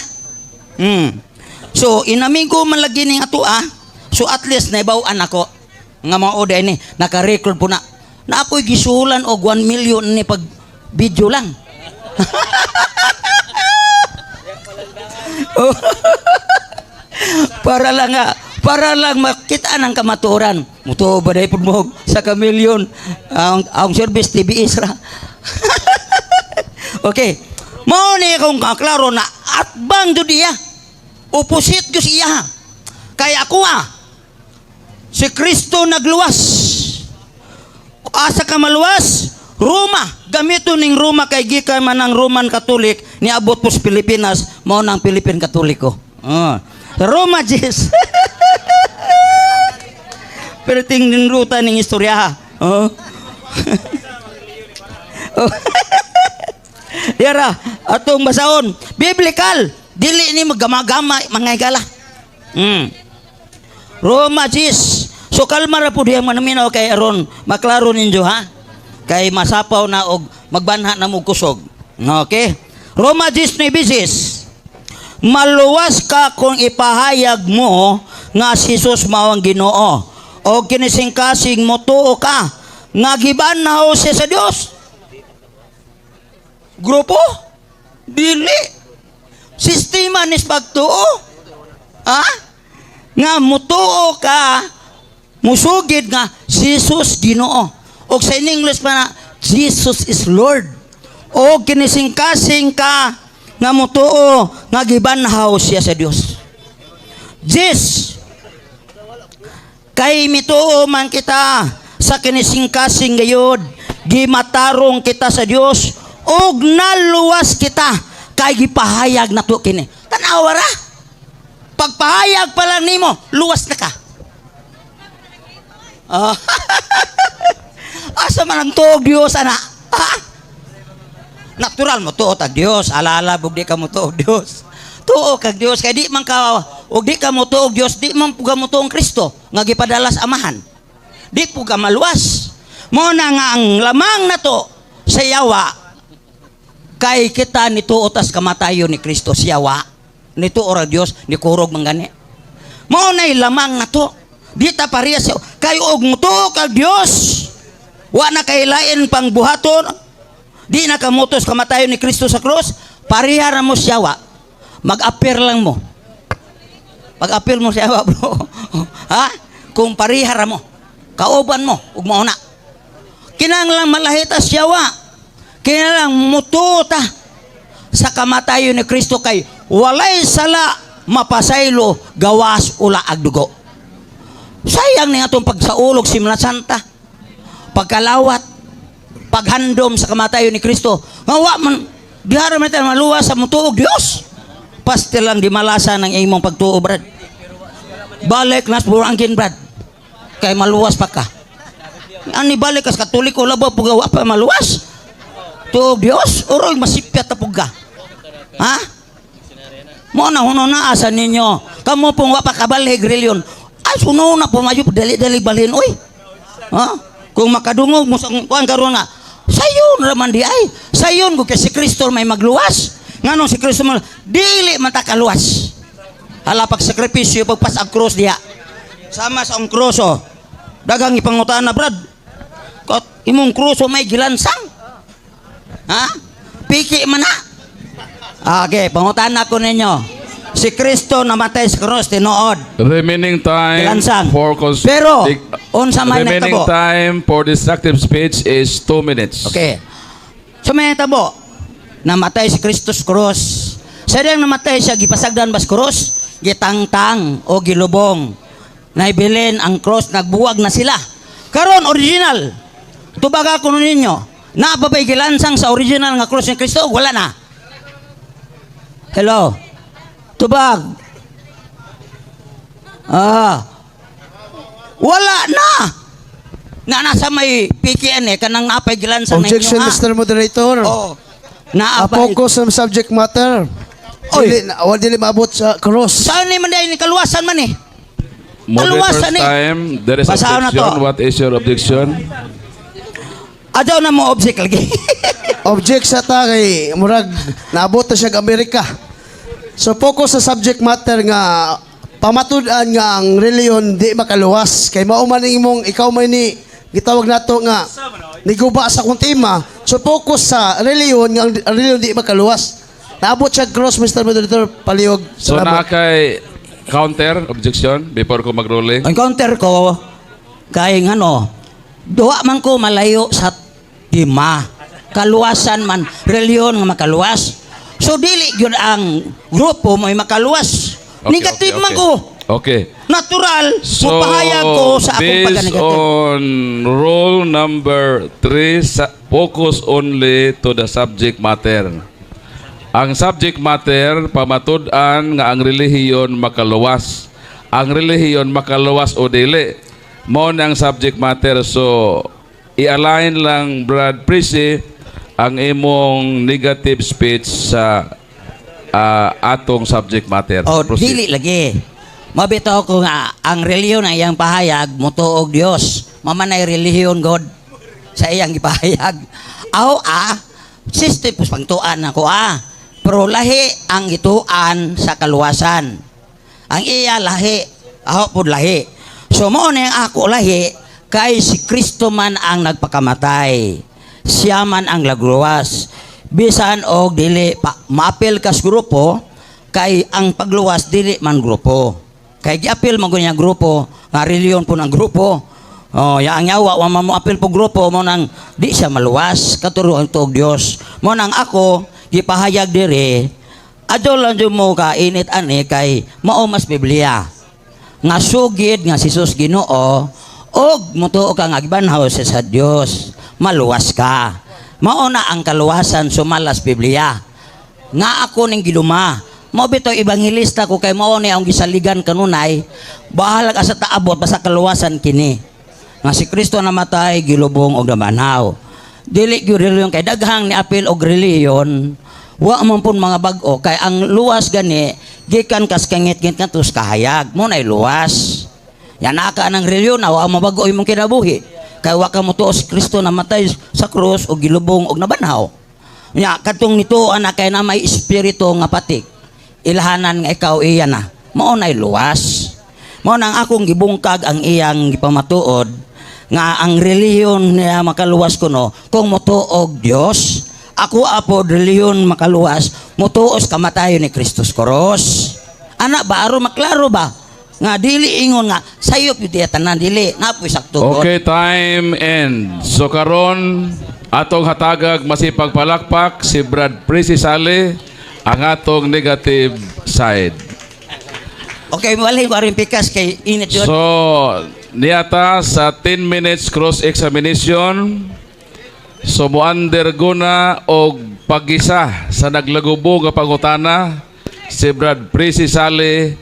So inamigo man lagi ning ato ah. So at least naibaw-an ako nga mao day ni naka-record po na. Na ako'y gisulan og 1 million ni pag video lang. Oh. Para lang nga, para lang makita ng kamatuoran. Mutuo ba dahil mo sa kamilyon ang service TBS ra. Okay. Mao ni akong kaklaro na atbang jud iya. Opposite jud siya. Kay ako ah, si Kristo nagluwas. Asa ka maluwas? Roma. Gamito ning Roma kay gikan man ang Roman Catholic niabot po sa Pilipinas, mao nang Philippine Katoliko. Ah. Roma Jis. Pero tingnan ruta ning istorya ha. Oh. Oh. Yara, atong basahon. Biblical. Dili ni magamagama mga higala. Roma Jis. So So kalma ra pud diyang manaminaw kay aron maklaro ninyo, ha. Kay masapaw na og magbanha na mo kusog. Okay? Roma 10:9. Maluwas ka kung ipahayag mo nga si Jesus mao ang Ginoo. O kinising-kasing mo tuo ka nga gibanhaw siya sa Dios. Grupo? Dili. Sistema nis pagtuo. Ha? Nga mutuo ka, musugid nga Jesus Ginoo. O sa in English pa na, Jesus is Lord. O kinising-kasing ka nga mutuo nga gibanhaw siya sa Dios. 10. Kay mituo man kita sa kinising-kasing gayod, gimatarong kita sa Dios ug naluwas kita kay gipahayag nato kini. Tan-awa ra. Pagpahayag pa lang nimo, luwas na ka. Ah. Asa man ang tuog Dios ana? Ha? Natural mo tuo tag Dios, alala bug di ka mo tuog Dios. Tuo kag Dios kay di man ka og di ka mo tuog Dios, di man pud ka mo tuong Kristo nga gipadala sa Amahan. Di pud ka maluwas. Mo na nga ang lamang nato sa yawa kay kita nituo tas kamatayon ni Kristo sa yawa. Nituo ra Dios ni kurog man gani. Mao nay lamang nato. Di ta parehas kay og mutuo kag Dios. Wa na kay lain pang buhaton. Di na kamutos kamatayon ni Kristo sa krus, pareha ra mo siya wa. Mag-appear lang mo. Pag-appear mo siya wa, bro. Ha? Kung pareha ra mo, kauban mo ug mao na. Kinahanglan malahita siya wa. Kinahanglan mutuo ta sa kamatayon ni Kristo kay walay sala mapasaylo gawas ula ag dugo. Sayang ni atong pagsaulog si Semana Santa. Pagkalawat, paghandom sa kamatayon ni Kristo. Nga wa man dihara man tayo maluwas sa mutuog Dios. Pastil lang di malasa ng imong pagtuo, brad. Balik nas burangkin, brad. Kay maluwas pa ka. Ani balik kas Katoliko labaw pug wa pa maluwas. Tuog Dios, uroy masipyat ta pug ka. Ha? Mo na huno na asa ninyo. Kamo pong wa pa kabalhig reliyon. Ay suno na po mayo dali-dali balhin oy. Ha? Kung makadungog mo sa kuan karon nga sayon ra man di ay. Sayon ko kay si Kristo may magluwas. Nganong si Kristo man dili man ta kaluwas. Hala pag sakripisyo pagpas ang krus diha. Sama sa ang krus oh. Dagang ipangutana, brad. Kat imong krus oh, may gilansang. Ha? Piki man na. Okay, pangutana ko ninyo. Si Kristo namatay sa krus, tinuod. Remaining time Gilansang. For Pero, unsa may remaining nagtabo? Time for destructive speech is 2 minutes. Okay. So may natabo. Namatay si Kristo sa krus. Sa diyang namatay siya, gipasagdan ba sa krus? Gitangtang o gilubong. Naibilin ang cross, nagbuwag na sila. Karon original. Tubaga ko ninyo. Naa pa ba'y gilansang sa original nga cross ni Kristo? Wala na. Hello. Tubag. Ah. Wala na. Na nasa may PKN eh, kanang napay gilansang na Objection, inyo, ha? Mr. Moderator. Oh. A Naapay. focus on subject matter. Oy. Dili, wa dili maabot sa cross. Saan ni man ni kaluwasan man eh? Moderator's Kaluwasan eh. time, there is Basahon na objection. to. What is your objection? Adyaw na mo object lagi. Object sa ta kay murag naabot na siya og Amerika. So focus sa subject matter nga pamatud-an nga ang reliyon di makaluwas kay mao man imong ikaw man ni gitawag nato nga niguba sa akong tema. So focus sa reliyon nga ang reliyon di makaluwas. Naabot siya cross, Mr. Moderator, palihog. So Salamat. naa kay counter objection before ko mag-ruling. Ang counter ko kay ngano, duwa man ko malayo sa tema. Kaluwasan man, reliyon nga makaluwas. So dili gyud ang grupo mo makaluwas. Negative man ko. Okay. Natural, So, mupahayag ko sa akong based pagka-negative. on rule number 3, focus only to the subject matter. Ang subject matter, pamatud-an nga ang relihiyon makaluwas. Ang relihiyon makaluwas o dili. Mao na ang subject matter. So, i-align lang, Brad Prisi, ang imong negative speech sa atong subject matter. Oh, Proceed. dili lagi. Mabitaw ko nga ang relihiyon ang iyang pahayag motuo og Dios. Mamanay relihiyon God sa iyang gipahayag. Aw system pus pangtuan ako ah. Pero lahi ang gituan sa kaluwasan. Ang iya lahi, ako pud lahi. So mao na ang ako lahi kay si Kristo man ang nagpakamatay. Siya man ang lagluwas. Bisan og dili pa, maapil kas grupo kay ang pagluwas dili man grupo. Kay giapil man gud niya grupo, nga reliyon po ng grupo. Oh, ya ang yawa wa man mo apil po grupo mo nang di siya maluwas katuruan tuog Dios. Mo nang ako gipahayag diri adto lang jud mo ka init ani kay mao mas Biblia nga sugid nga si Jesus Ginoo og motuo ka nga gibanhaw siya sa Dios, maluwas ka. Mao na ang kaluwasan sumalas Biblia nga ako ning giluma. Mao bitaw ebanghelista ko kay mao ni ang gisaligan kanunay, bahala ka sa taabot, basta kaluwasan kini nga si Kristo namatay, gilubong og nabanhaw. Dili gyud reliyon kay daghang ni apil og reliyon, wa man pun mga bag-o kay ang luwas gani gikan kas kangit-ngit ngadto sa kahayag mo nay luwas. Yan ka ng reliyon na wa mabago imong kinabuhi kay wa ka motuo si Kristo namatay sa krus og gilubong og nabanhaw. Nya kadtong nito anak kay na may espiritu nga patik ilhanan nga ikaw iya na mao nay luwas. Mao nang akong gibungkag ang iyang gipamatuod nga ang relihiyon niya makaluwas kuno kung motuog Dios. Ako apo relihiyon makaluwas motuos kamatayon ni Kristus Koros. Ana ba, aron maklaro ba nga dili ingon nga sayop yun diya tanan, dili napoy sakto. Okay, time end. So karon atong hatagag masipag palakpak si Brad Prisi Sale, ang atong negative side. Okay, walhin ko aring pikas kay init yun. So, niata sa 10 minutes cross-examination, so mo-undergo na og pagisa sa naglagubo nga pangutana si Brad Prisi Sale.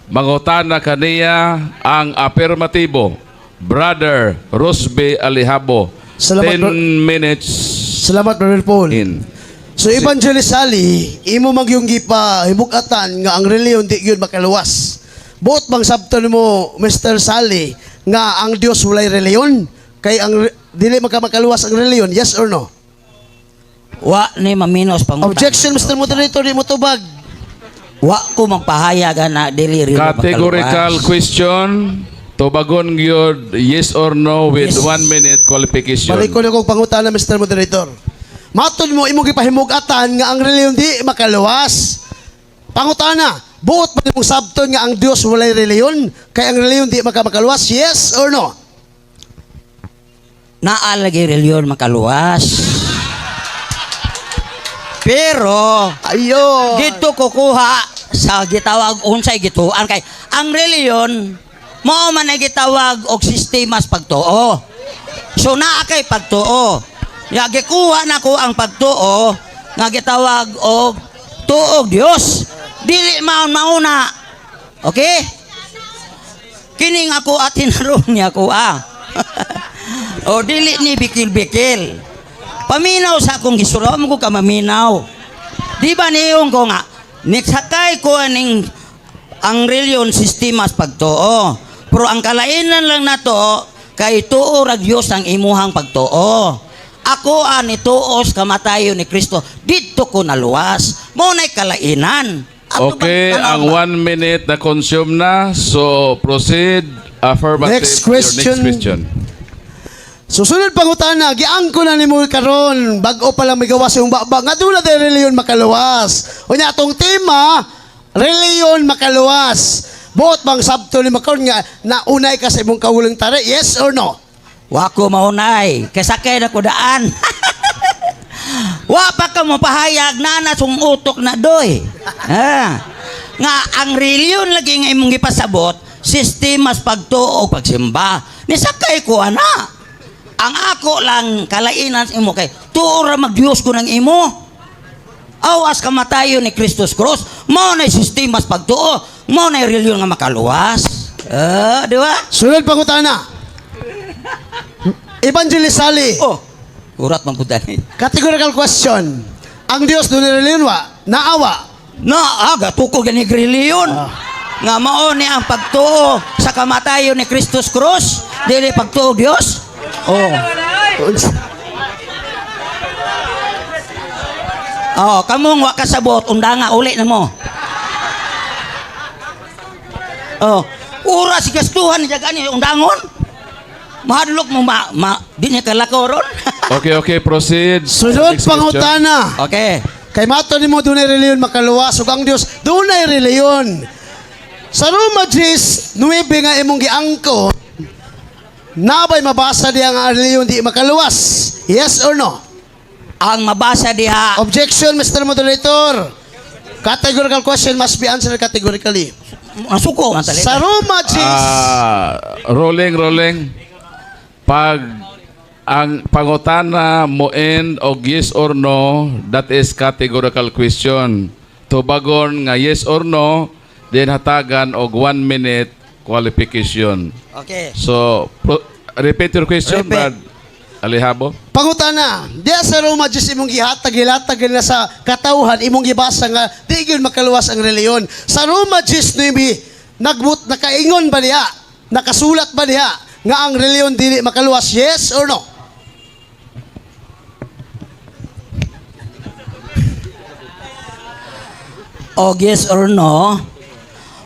Mangutana kaniya ang affirmatibo, Brother Rosby Alihabo. Salamat, 10 bro. minutes Salamat, Brother Paul. in. So Evangelist Sally, imo man yung gipa himugatan nga ang reliyon di gyud makaluwas. Buot bang sabton mo, Mr. Sally, nga ang Dios walay reliyon? Kay ang dili maka makaluwas ang reliyon, yes or no? Wa ni maminos pangutana. Objection, Mr. Moderator, di mo tubag. Wa ko magpahayag ana dili reliyon Categorical makaluwas. question. Tubagon gyud yes or no with Yes. 1 minute qualification. Balik ko na kong pangutana, Mr. Moderator. Matod mo, imong gipahimugatan nga ang reliyon di makaluwas. Pangutana, buot ba nimong sabton nga ang Dios walay reliyon? Kay ang reliyon di maka makaluwas, yes or no? Naa lagi reliyon makaluwas. Pero Ayo. dito kukuha sa gitawag unsay gituan kay ang reliyon mao man ay gitawag og sistemas pagtuo. So naa kay pagtuo. Ya gikuha nako ang pagtuo nga gitawag og tuog Dios. Dili maon mauna. Okay? Kining ako at hinaron niya ko ah. O dili ni bikil-bikil. Paminaw sa akong gisuro mo ko ka maminaw. Di ba niyon ko nga nitsakay ko aning ang reliyon sistemas pagtuo. Pero ang kalainan lang nato kay tuo ra Dios ang imuhang pagtuo. Ako ani tuos kamatayon ni Kristo didto ko naluwas. Mo nay kalainan. Ato Okay, bang tanaw ang ba? 1 minute na consume na. So, proceed. Affirmative. Next Your next question. question. Susunod pangutana, giangko na nimo karon, bag-o pa lang may gawas yung baba, nga dula tayo reliyon makaluwas. Unya atong tema, reliyon makaluwas. Buot bang sabto ni makaron nga naunay ka sa imong kaugaling tari, yes or no? Wa ko maunay, kay sakay na ko daan. Wa pa ka mapahayag na na sung utok na doy. Ha. Nga ang reliyon lagi nga imong gipasabot, sistemas pagtuo o pagsimba. Nisakay ko ana. Ang ako lang kalainan sa imo kay tuo ra mag-Dios ko ng imo. Awas kamatayon ni Kristus Cross, mao na sistemas pagtuo, mao na reliyon nga makaluwas. Ah, di ba? Sunod pangutana. Evangelist Sally, Oh, urat man pud ani. Categorical question. Ang Dios dunay reliyon wa? Naawa. Na, aga, tuko gani reliyon. Nga mao ni ang pagtuo sa kamatayon ni Kristus Cruz, dili pagtuo Dios. Oh. Oh, kamong wa kasabot, undanga uli na mo. Oh, oras gastuhan niya gani undangon. Mahadlok mo ma di niya kalakaw ron. Okay, proceed. Sunod Next question. pangutana. Okay. Kay mato nimo dunay reliyon makaluwas ug ang Dios dunay reliyon. Sa Roma 10, 9 nga imong giangko, nabay mabasa diya nga ang reliyon di makaluwas. Yes or no? Ang mabasa diha. Objection, Mr. Moderator. Categorical question must be answered categorically. Nasuko man Sa Roma 10, Ah, rolling, rolling. Pag ang pangutana mo end og yes or no, that is categorical question. Tubagon nga yes or no, then hatagan og 1 minute qualification. Okay. So, repeat your question, Repeat. Brad Alihabo. Pangutana, diya sa Roma 10 imong gihatag gilatag nila sa katawhan imong gibasa nga di gyud makaluwas ang reliyon. Sa Roma 10:9, nagbut nakaingon ba diha? Nakasulat ba diha nga ang reliyon dili makaluwas? Yes or no? O yes or no,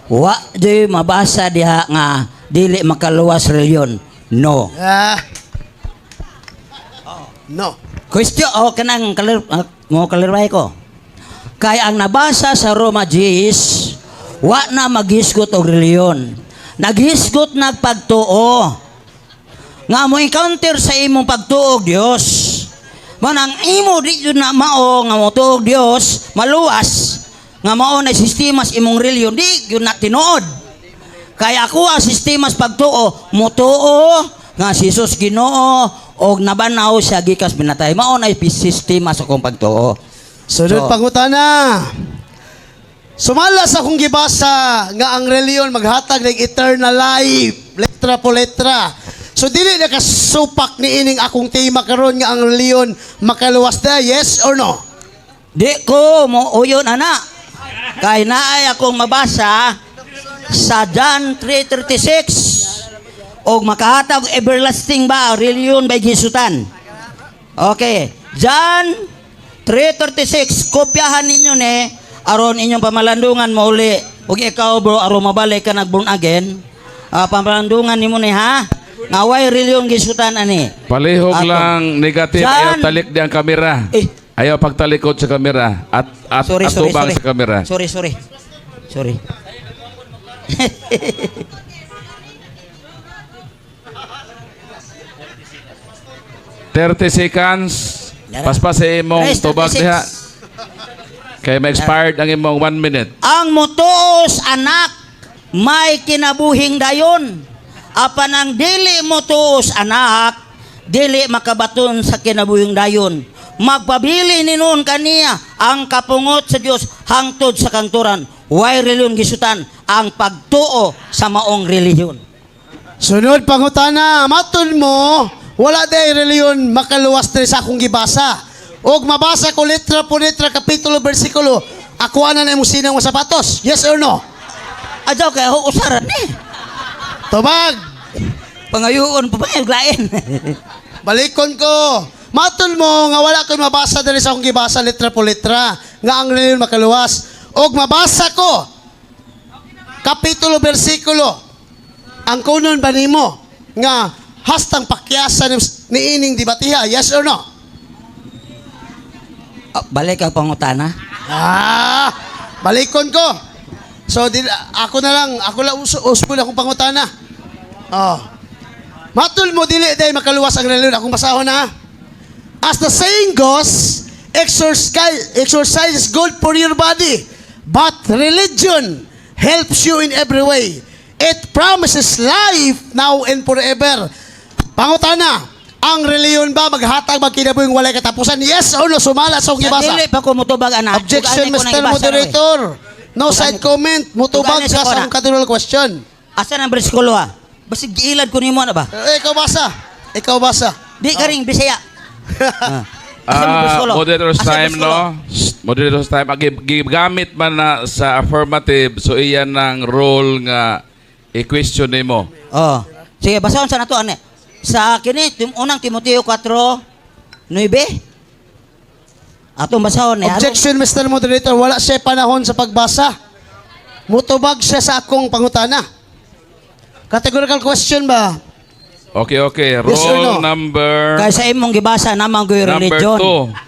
wa di mabasa diha nga dili makaluwas reliyon. No. Ah. No. Question o kanang kalir, mo kalirway ko. Kay ang nabasa sa Roma 10, wa na maghisgot og reliyon. Naghisgot nagpagtuo. Nga mo encounter sa imong pagtuo og Dios. Man ang imo di jud na mao nga motuo og Dios, maluwas nga mao na sistema sa imong reliyon di jud na tinuod. Kaya ako ang sistema sa pagtuo, motuo nga si Jesus Ginoo og nabanaw siya gikas binatay. Mao na sistema sa akong pagtuo. Sunod So- pangutana. Sumala sa akong gibasa nga ang reliyon maghatag ng eternal life, letra po letra. So dili na kasupak ni ining akong tema karon nga ang reliyon makaluwas na, yes or no? Di ko mo uyon ana. Kay naay akong mabasa sa John 3:36 og makahatag og everlasting ba reliyon by gisutan. Okay. John 3:36, kopyahan ninyo ni aron inyong pamalandungan mauli. Ug ikaw, bro, aron mabalik ka nag born again. Ah, pamalandungan nimo ni ha. Nga way reliyon gisutan ani. Palihog Ato. lang negative, Jan! ayaw talik di ang kamera. Eh. Ayaw pagtalikod sa kamera at Sorry, sorry, atubang sorry. sa kamera. Sorry, sorry. Sorry. 30 seconds. Yara. Paspas sa imong Rest, tubag 36. diha. Kay ma-expired ang imong 1 minute. Ang motuos anak may kinabuhing dayon. Apan ang dili motuos anak, dili makabaton sa kinabuhing dayon. Magpabili ni noon kaniya ang kapungot sa Dios hangtod sa kangturan. Way reliyon gisutan ang pagtuo sa maong relihiyon. Sunod pangutana, matud mo wala day reliyon makaluwas diri sa akong gibasa. Og mabasa ko letra po letra, kapitulo, bersikulo, ako na na imong sinang mga sapatos. Yes or no? Adyaw kay ho usaran ni. Tubag. Pangayoon pa ba lain. Balikon ko. Matul mo nga wala ko'y mabasa diri sa akong gibasa letra po letra nga ang reliyon makaluwas. Og mabasa ko kapitulo, bersikulo, ang kunon ba nimo nga hastang pakyasa ni ining debatiha, yes or no? Ah, balik ang pangutana. Ah, balikon ko. So di, ako na lang, ako lang usbon akong pangutana. Oh. Matul mo dili day makaluwas ang reliyon, akong basahon na. As the saying goes, exercise is good for your body, but religion helps you in every way. It promises life now and forever. Pangutana, ang reliyon ba maghatag magkinabuhing walay katapusan? Yes or no? Sumala sa akong Sa gibasa. dili pa ko motubag ana. Objection, Tugani ko nang Mr. ibasa, Roy. Moderator. No Tugani side comment. Mutubag Tugani ka sa sa kona. akong categorical question. Asa nang bersikulo ha? Basig giilad ko nimo na ba? Eh, ikaw basa. Ikaw basa. Di ka ring Bisaya. Ah. Asa mo Ah, bersikulo? Moderator's Asa time, bersikulo? no? Shh, moderator's time. Ah, gigamit man na sa affirmative, so iyan ang role nga i-question nimo. Oh. Sige, basahon sa nato ane. Sa kini unang Timoteo 4:9. Atong basahon ni. Objection, Mr. Moderator. Wala siya panahon sa pagbasa. Mutubag siya sa akong pangutana. Categorical question ba? Okay. Yes or Role no? number Kay sa imong gibasa naman ko yung number religion.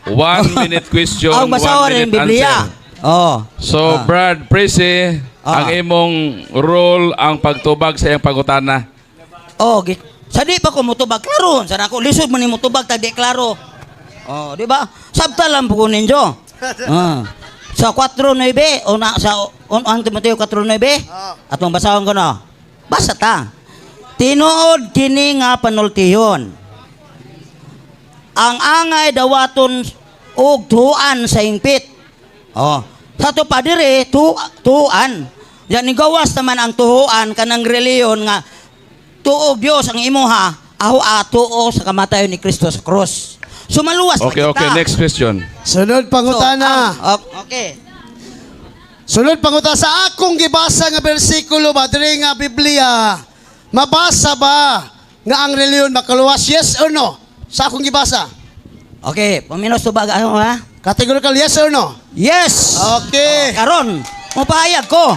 2. 1 minute question, Ang 1 basahon minute ang Biblia. answer. Oh. So, Brad Presi, ang imong role ang pagtubag sa iyang pangutana. Oh, sa di pa ko mutubag klaro, sa nako lisod man ni mutubag tag di klaro. Oh, di ba? Sabta lang po ko ninyo. Ah. Sa 4:9 o na sa ang Timoteo 4:9. Atong basahon ko no. Basa ta. Tinuod kini nga panultihon. Ang angay dawaton og tuan sa hingpit. Oh. Sa to pa dire tuan. Yan ni gawas naman ang tuhuan kanang reliyon nga tuog Dios ang imuha aho tuo sa kamatayon ni Kristo sa krus. Sumaluwas na Okay, kita. okay. Next question. Sunod So, pangutana. Okay. Sunod pangutana sa akong gibasa nga bersikulo ba diri nga Biblia. Mabasa ba nga ang reliyon makaluwas? Yes or no? Sa akong gibasa. Okay, paminos tubag ano ha? Categorical yes or no? Yes. Okay. Oh, karon, mupahayag ko.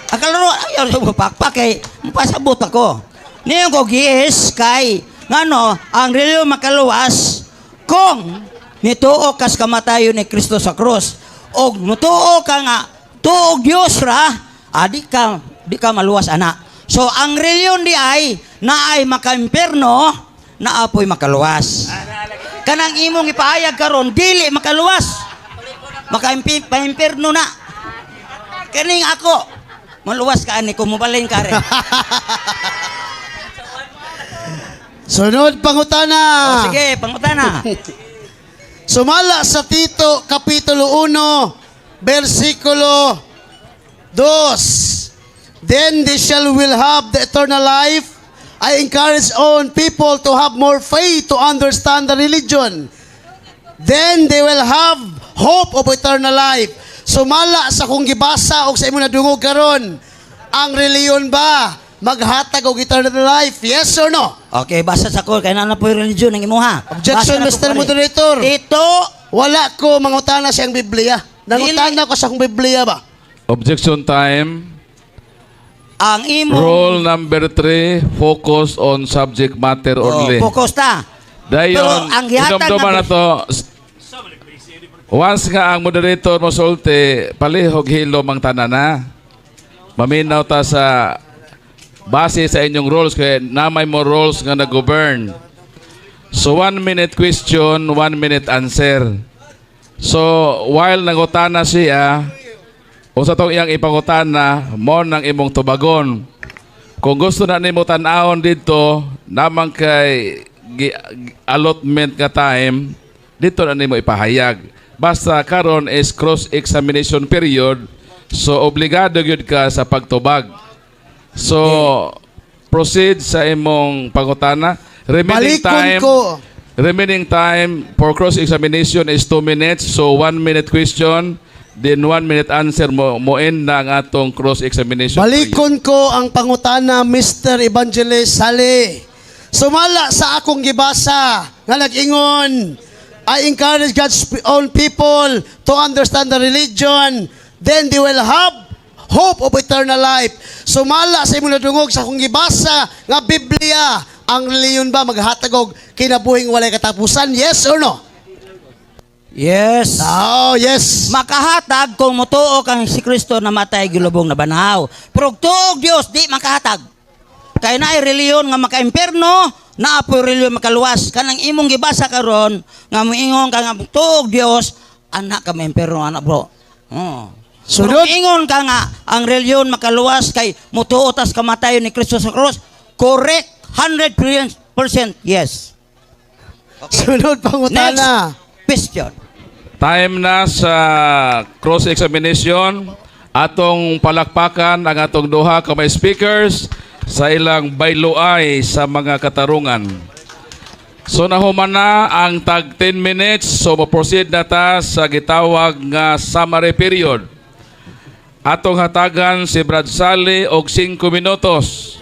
Ang kalaro, ayaw mo pakpak kay mupasabot ako. Niyon ko gies kay ngano ang reliyon makaluwas kung nituo kas kamatayon ni Kristo sa krus og mutuo ka nga tuog Dios ra adi ka di ka maluwas ana. So ang reliyon di ay naay makaimpierno naapoy makaluwas. Kanang imong ipahayag karon dili makaluwas. Maka-impierno na. Kaning ako, maluwas ka ani kung mobalhin ka rin. Sunod pangutana. O, sige, pangutana. Sumala sa Tito Kapitulo 1, versikulo 2. Then they shall will have the eternal life. I encourage all people to have more faith to understand the religion. Then they will have hope of eternal life. Sumala sa kung gibasa o sa imong nadungog karon, ang reliyon ba maghatag og eternal life? Yes or no? Okay, basa sa ko kay na po yung religion ng imuha. Objection, Basa na Mr. ko, pare. Moderator. Tito, Wala ko mangutana siyang Biblia. Nangutana ko sa akong Biblia ba? Objection time. Ang imong Role number 3, focus on subject matter Oh, only. focus ta. Dayon, Pero ang gihatag inomduma na na to, once nga ang moderator mo sulti, palihog hilom ang tanan na. Maminaw ta sa base sa inyong roles kay namay mo roles nga nag-govern. So 1 minute question, 1 minute answer. So while nangutana siya, unsa tong iyang ipangutana, mo nang imong tubagon. Kung gusto na nimo tan-awon dito, namang kay allotment nga time, dito na nimo ipahayag. Basta karon is cross-examination period, so obligado gyud ka sa pagtubag. So proceed sa imong pangutana. Remaining Balikon time ko. Remaining time for cross-examination is 2 minutes. So 1 minute question, then 1 minute answer mo mo end na ang atong cross-examination period. Balikon ko ang pangutana, Mr. Evangelist Sale. Sumala sa akong gibasa nga nag-ingon, I encourage God's own people to understand the religion, then they will have hope of eternal life. Sumala sa imong nadungog sa akong gibasa nga Biblia, ang reliyon ba maghatag og kinabuhing walay katapusan? Yes or no? Yes. Oh, yes. Makahatag kung mutuo kang si Kristo namatay gilubong na banhaw. Pero tuog Dios di makahatag. Kay naay reliyon nga makaimperno, naa po'y reliyon makaluwas. Kanang imong gibasa karon nga moingon ka nga tuog Dios, anak ka maimperno anak bro. Oh. Sunod. Pero ingon ka nga ang reliyon makaluwas kay mutuo tas kamatayon ni Kristo sa krus, correct 100% yes. Sunod Next pangutana. question. Time na sa cross-examination. Atong palakpakan ang atong duha ka may speakers sa ilang bayloay sa mga katarungan. So nahuman na ang tag 10 minutes. So mo-proceed na ta sa gitawag nga summary period. Atong hatagan si Brad Sally og 5 minutos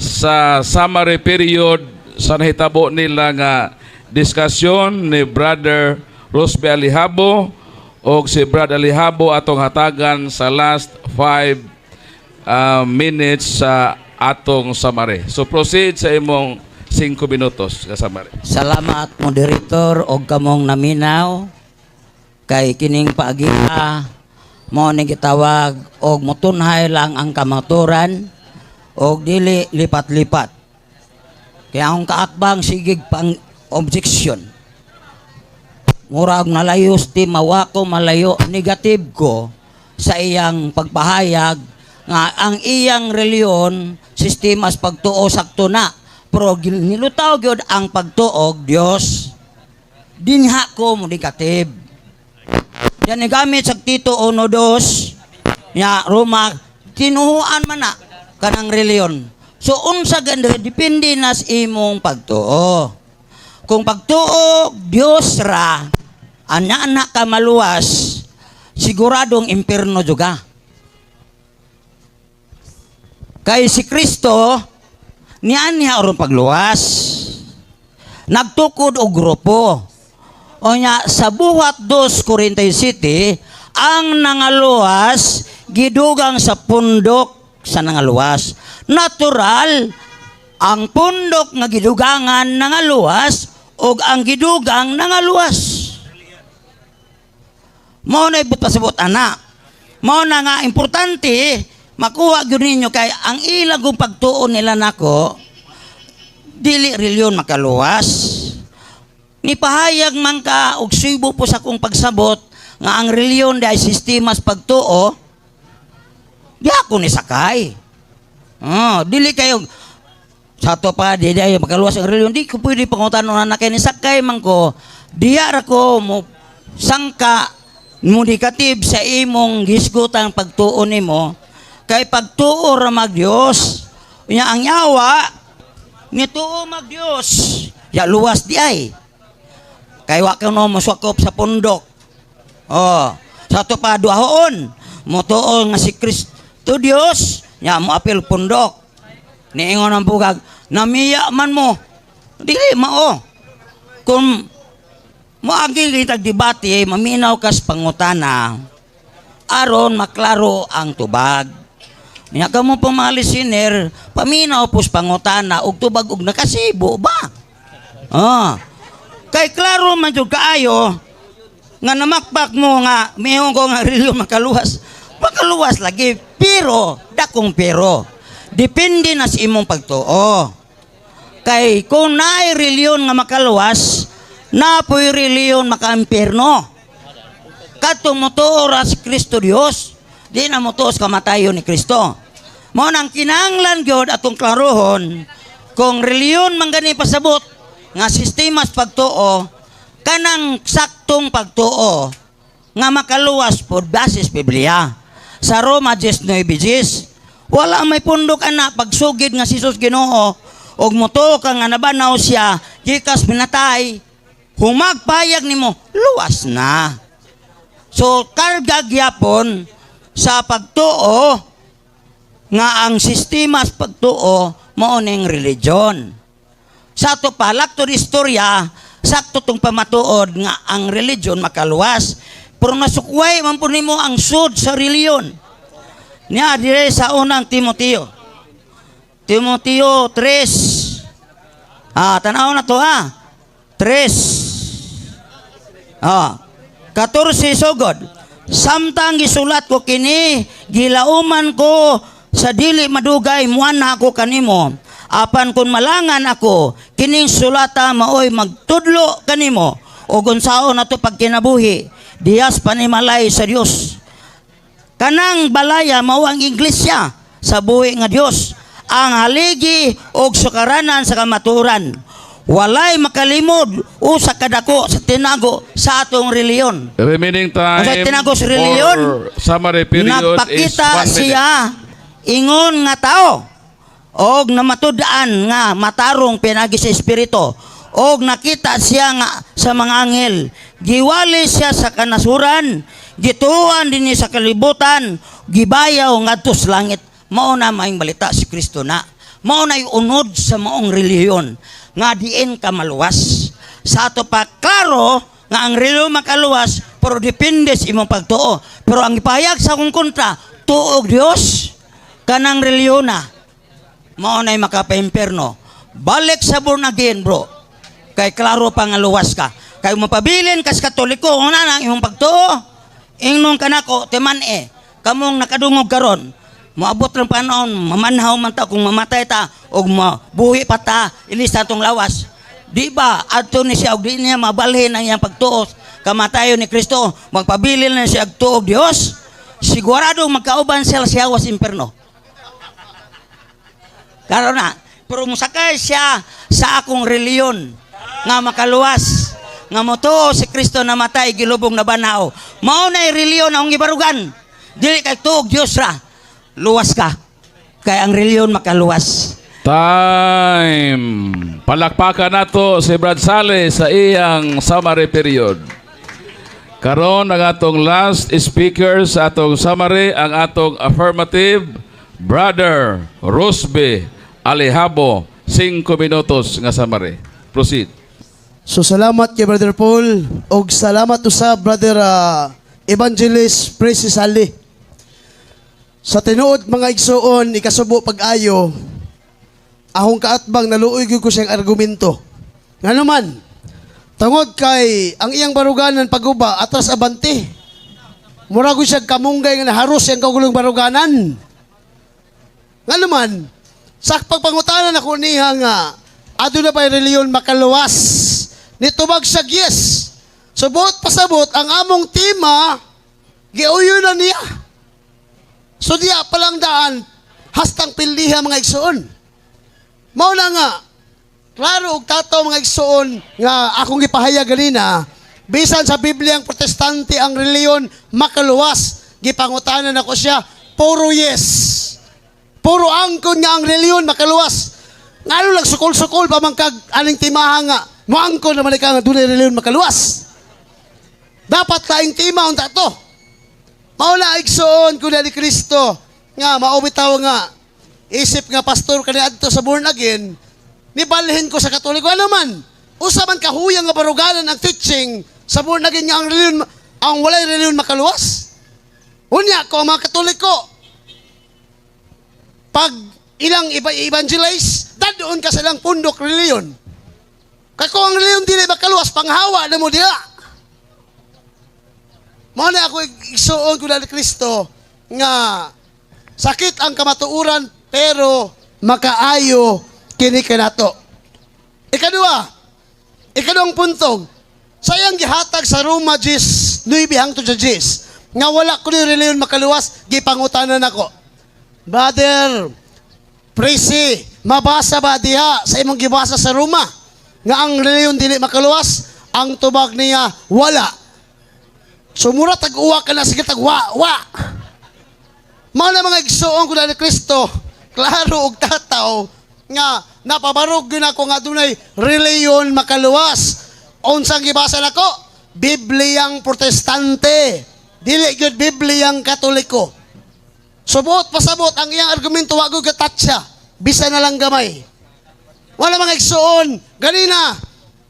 sa summary period sa nahitabo nila nga diskusyon ni Brother Rosbe Alihabo, og si Brad Alihabo atong hatagan sa last 5 minutes sa atong summary. So proceed sa imong 5 minutos nga summary. Salamat, moderator, og kamong naminaw kay kining paagiha mo ni gitawag og motunhay lang ang kamaturan og dili lipat-lipat. Kaya akong kaatbang sigig pang objection. Murag nalayos ti mawa ko malayo negative ko sa iyang pagpahayag nga ang iyang reliyon sistema sa pagtuo sakto na, pero nilutaw gyud ang pagtuo og Dios. Dinha ko mo negative yan, gamit sa Tito 1:2 ya Roma, tinuhuan man na kanang reliyon. So unsa ganda, depende na sa imong pagtuo. Kung pagtuo Dios ra, ana-ana ka maluwas, siguradong impierno juga. Kay si Kristo niyan niya aron pagluwas. Nagtukod og grupo. O nya sa Buhat 2:47, ang nangaluwas gidugang sa pundok sa nangaluwas. Natural, ang pundok nga gidugangan nangaluwas ug ang gidugang nangaluwas. Mao na ibot pasabot ana. Mao na nga importante makuha gyud ninyo kay ang ilang kong pagtuon nila nako, dili reliyon makaluwas. Nipahayag man ka og sibo po sa akong pagsabot nga ang reliyon dahil sistema sa pagtuo, di ako ni sakay. Oh, dili kayo sa ato pa di dahil makaluwas ang reliyon, di ko pwede pangutanon na kay ni sakay man ko. Diya ra ko mo sangka mo negative sa imong gisgutan pagtuo nimo kay pagtuo ra mag Dios. Nya ang yawa nituo mag Dios, ya luwas di ay. Kay wa ka no mosakop sa pundok. Oh, sa ato pa duhaon motuo nga si Kristo Dios, nya mo apil pundok. Niingon ang bugag, namiya man mo. Dili mao. Kung moagi kitag debate, maminaw kas pangutana aron maklaro ang tubag. Nya kamo pa mga listener, paminaw pos pangutana og tubag og nakasibo ba? Ah. Kay klaro man jud kaayo nga namakpak mo nga mihon ko nga reliyon makaluwas. Makaluwas lagi, pero dakong pero. Depende na sa imong pagtuo. Kay kung naay reliyon nga makaluwas, napoy reliyon makaimpierno. Kadto motuo ra si Kristo Dios, di na motuo sa kamatayon ni Kristo. Mao nang kinahanglan gyud atong klarohon kung reliyon man gani pasabot nga sistema sa pagtuo, kanang saktong pagtuo nga makaluwas pod basis Biblia. Sa Roma 10:9, wala may pundok ana pagsugid nga si Jesus Ginoo og motuo ka nga nabanaw siya gikas minatay, humagpayag nimo, luwas na. So karga gyapon sa pagtuo nga ang sistema sa pagtuo mao ning religion. Sa ato pa lakto istorya, sakto tong pamatuod nga ang religion makaluwas. Pero nasukway man po nimo ang sud sa reliyon. Niya dire sa Unang Timoteo. Timoteo 3. Ah, tanaw na to ha. 3. 14 sugod. Samtang gisulat ko kini, gilauman ko sa dili madugay muana ako kanimo. Apan kung malangan ako, kining sulata maoy magtudlo kanimo ug unsaon nato pagkinabuhi diyas panimalay sa Dios. Kanang balaya mao ang iglesia sa buhi nga Dios, ang haligi og sukaranan sa kamaturan. Walay makalimod o sa kadako sa tinago sa atong reliyon. Remaining time Unsay tinago sa reliyon? for summary period is Nagpakita 1 minute. siya ingon nga tao og namatud-an nga matarong pinagi sa espiritu. Og nakita siya nga sa mga anghel. Giwali siya sa kanasuran, gituan dinhi sa kalibutan, gibayaw ngadto sa langit. Mao na maayong balita, si Kristo na. Mao na unod sa maong relihiyon nga diin ka maluwas. Sa ato pa, klaro nga ang relihiyon makaluwas, pero depende sa imong pagtuo. Pero ang ipahayag sa akong kontra, tuog Dios kanang relihiyon na mao na'y makapa-impierno. Balik sa born again, bro. Kay klaro pa nga luwas ka. Kay mapabilin kas Katoliko, una na ang imong pagtuo. Ingnon kanako, timan eh. Kamong nakadungog karon, moabot ng panahon, mamanhaw man ta kung mamatay ta og mabuhi pa ta, ilis ta atong lawas. Di ba, adto ni siya og di niya mabalhin ang iyang pagtuo kamatayon ni Kristo, magpabilin na siya og tuog Dios, sigurado magkauban siya sa hawas imperno. Karon na, pero musakay siya sa akong reliyon nga makaluwas, nga motuo si Kristo namatay, gilubong, nabanhaw. Mao na reliyon akong gibarugan. Dili kay tuog Dios ra. Luwas ka. Kay ang reliyon makaluwas. Time. Palakpakan nato si Brad Sale sa iyang summary period. Karon ang atong last speaker sa atong summary, ang atong affirmative, Brother Rosbe Alejabo, 5 minutos nga summary. Proceed. So salamat kay Brother Paul og salamat usab, Brother Evangelist Precious Ali. Sa tinuod, mga igsuon, ikasubo pag-ayo akong kaatbang, naluoy gyud ko siyang argumento. Ngano man, tungod kay ang iyang baruganan paguba atras abante. Mura ko siya kamunggay nga naharos siyang kagulong baruganan. Ngano man, sa pagpangutanan ako niya nga, aduna ba reliyon makaluwas? Nitubag siya, yes. So buot pasabot, ang among tema, giuyo na niya. So diya palang daan, hastang pildiha, mga igsoon. Mao na nga, klaro og tataw, mga igsoon, nga akong gipahayag ganina, bisan sa Biblia ang Protestante ang reliyon makaluwas, gipangutanan ako siya, puro yes. Puro angkon nga ang reliyon makaluwas. Ngano lang sukol-sukol pa man kag aning timaha nga moangkon naman ikaw nga dunay reliyon makaluwas? Dapat laing tima unta to. Mao na, igsoon ko ni Kristo, nga mao bitaw nga isip nga pastor kani adto sa born again, nibalhin ko sa Katoliko. Ano man, usa man kahuyang nga baruganan ang teaching sa born again nga ang reliyon, ang walay reliyon makaluwas. Unya ko ang mga Katoliko, pag ilang iba evangelize, dadon ka sa ilang pundok reliyon. Kay kung ang reliyon dili makaluwas, panghawa na mo diha. Mao na ako, igsuon ko na ni Kristo, nga sakit ang kamatuoran pero makaayo kini kanato. Ikaduha, ikaduhang puntong, sayang gihatag sa Roma 10, 9 hangtod sa 10, nga wala ko ni reliyon makaluwas, gipangutanan ako. Brother, Presi, mabasa ba diha sa imong gibasa sa Roma nga ang reliyon dili makaluwas? Ang tubag niya, wala. Sumura tag-uwa ka na, sige tag wa wa. Mao na, mga igsuon ko na ni Kristo, klaro og tataw nga napabarog gyud ako nga dunay reliyon makaluwas. Unsang gibasa nako? Bibliyang Protestante. Dili gyud Bibliyang Katoliko. Subot pasabot ang iyang argumento wa gyud katatsa. Bisa na lang gamay. Wala, mga igsuon, ganina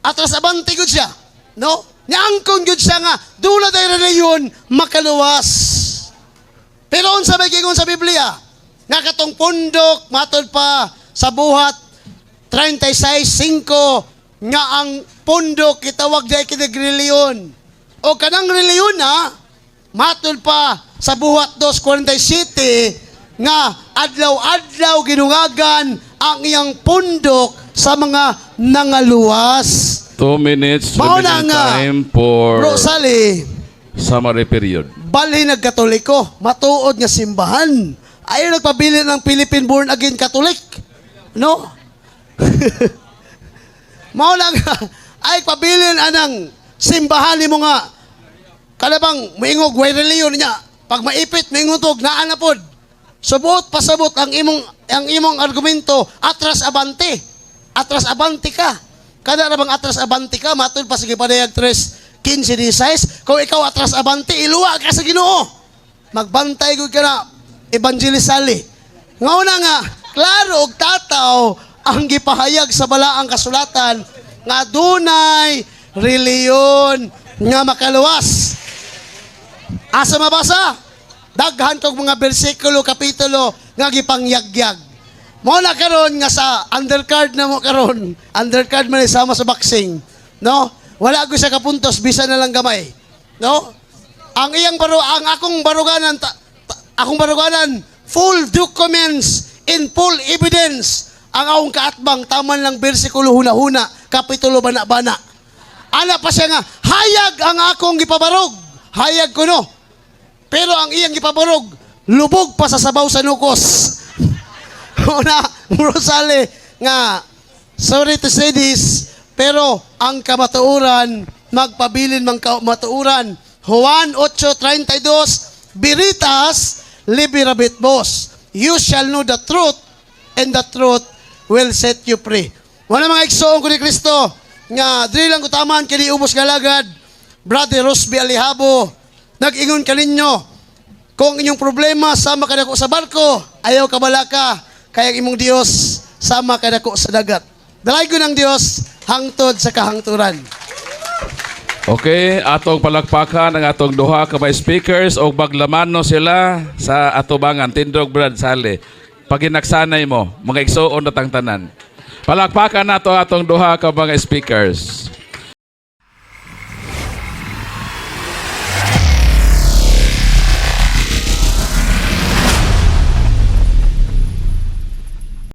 atras abante gud siya. No? Niangkon gud siya nga duna day reliyon makaluwas. Pero unsa may giingon sa Biblia? Nga katong pundok, matod pa sa Buhat 36:5, nga ang pundok kitawag diay kinig reliyon. O kanang reliyon na matod pa sa Buhat 2:47 nga adlaw-adlaw ginungagan ang iyang pundok sa mga nangaluwas. 2 minutes Mao na remaining nga. Time for Bro Sally, summary period. Balhin nagkatoliko, matuod nga simbahan. Ayaw nagpabili ng Philippine Born Again Catholic. No? Mao lang ay pabilin anang simbahan nimo nga kanabang moingog way reliyon niya. Pag maipit moingon og naa na pod. Subot pasabot ang imong argumento atras abante. Atras abante ka. Kada ra bang atras abante ka, matud pa sa gipadayag 3, 15, 16, kung ikaw atras abante, iluwa ka sa Ginoo. Magbantay gud ka na, Evangelist Sally. Ngauna nga, klaro og tataw ang gipahayag sa balaang kasulatan nga dunay reliyon nga makaluwas. Asa mabasa? Daghan kog mga bersikulo, kapitulo nga gipangyagyag. Mao na karon nga sa undercard na mo karon, undercard man sama sa boxing, no? Wala ko sa kapuntos, bisan na lang gamay, no? Ang iyang baro, ang akong baruganan, akong baruganan, full documents in full evidence. Ang akong kaatbang taman lang bersikulo, huna-huna, kapitulo, bana-bana. Ana pa siya nga, hayag ang akong gipabarog. Hayag ko no. Pero ang iyang gipabarog, lubog pa sa sabaw sa nukos. Una, Rosale, nga, sorry to say this, pero ang kamatuoran, magpabilin mang kamatuoran. Juan 8:32, "Veritas liberabit vos." You shall know the truth, and the truth will set you free. Wala, mga igsoon ko ni Kristo, nga dili lang ko taman kini ubos nga lagad. Brother Rosby Alihabo, nag-ingon kaninyo, kung inyong problema sama kadako sa barko, ayaw kabalaka, kaya ang imong Dios sama kadako sa dagat. Dalaygon ang Dios hangtod sa kahangturan. Okay, atong palakpakan ang atong duha ka mga speakers og maglamano sila sa atubangan. Tindog, Brad Sale. Paginaksanay mo, mga igsoon na tang tanan. Palakpakan nato atong duha ka mga speakers.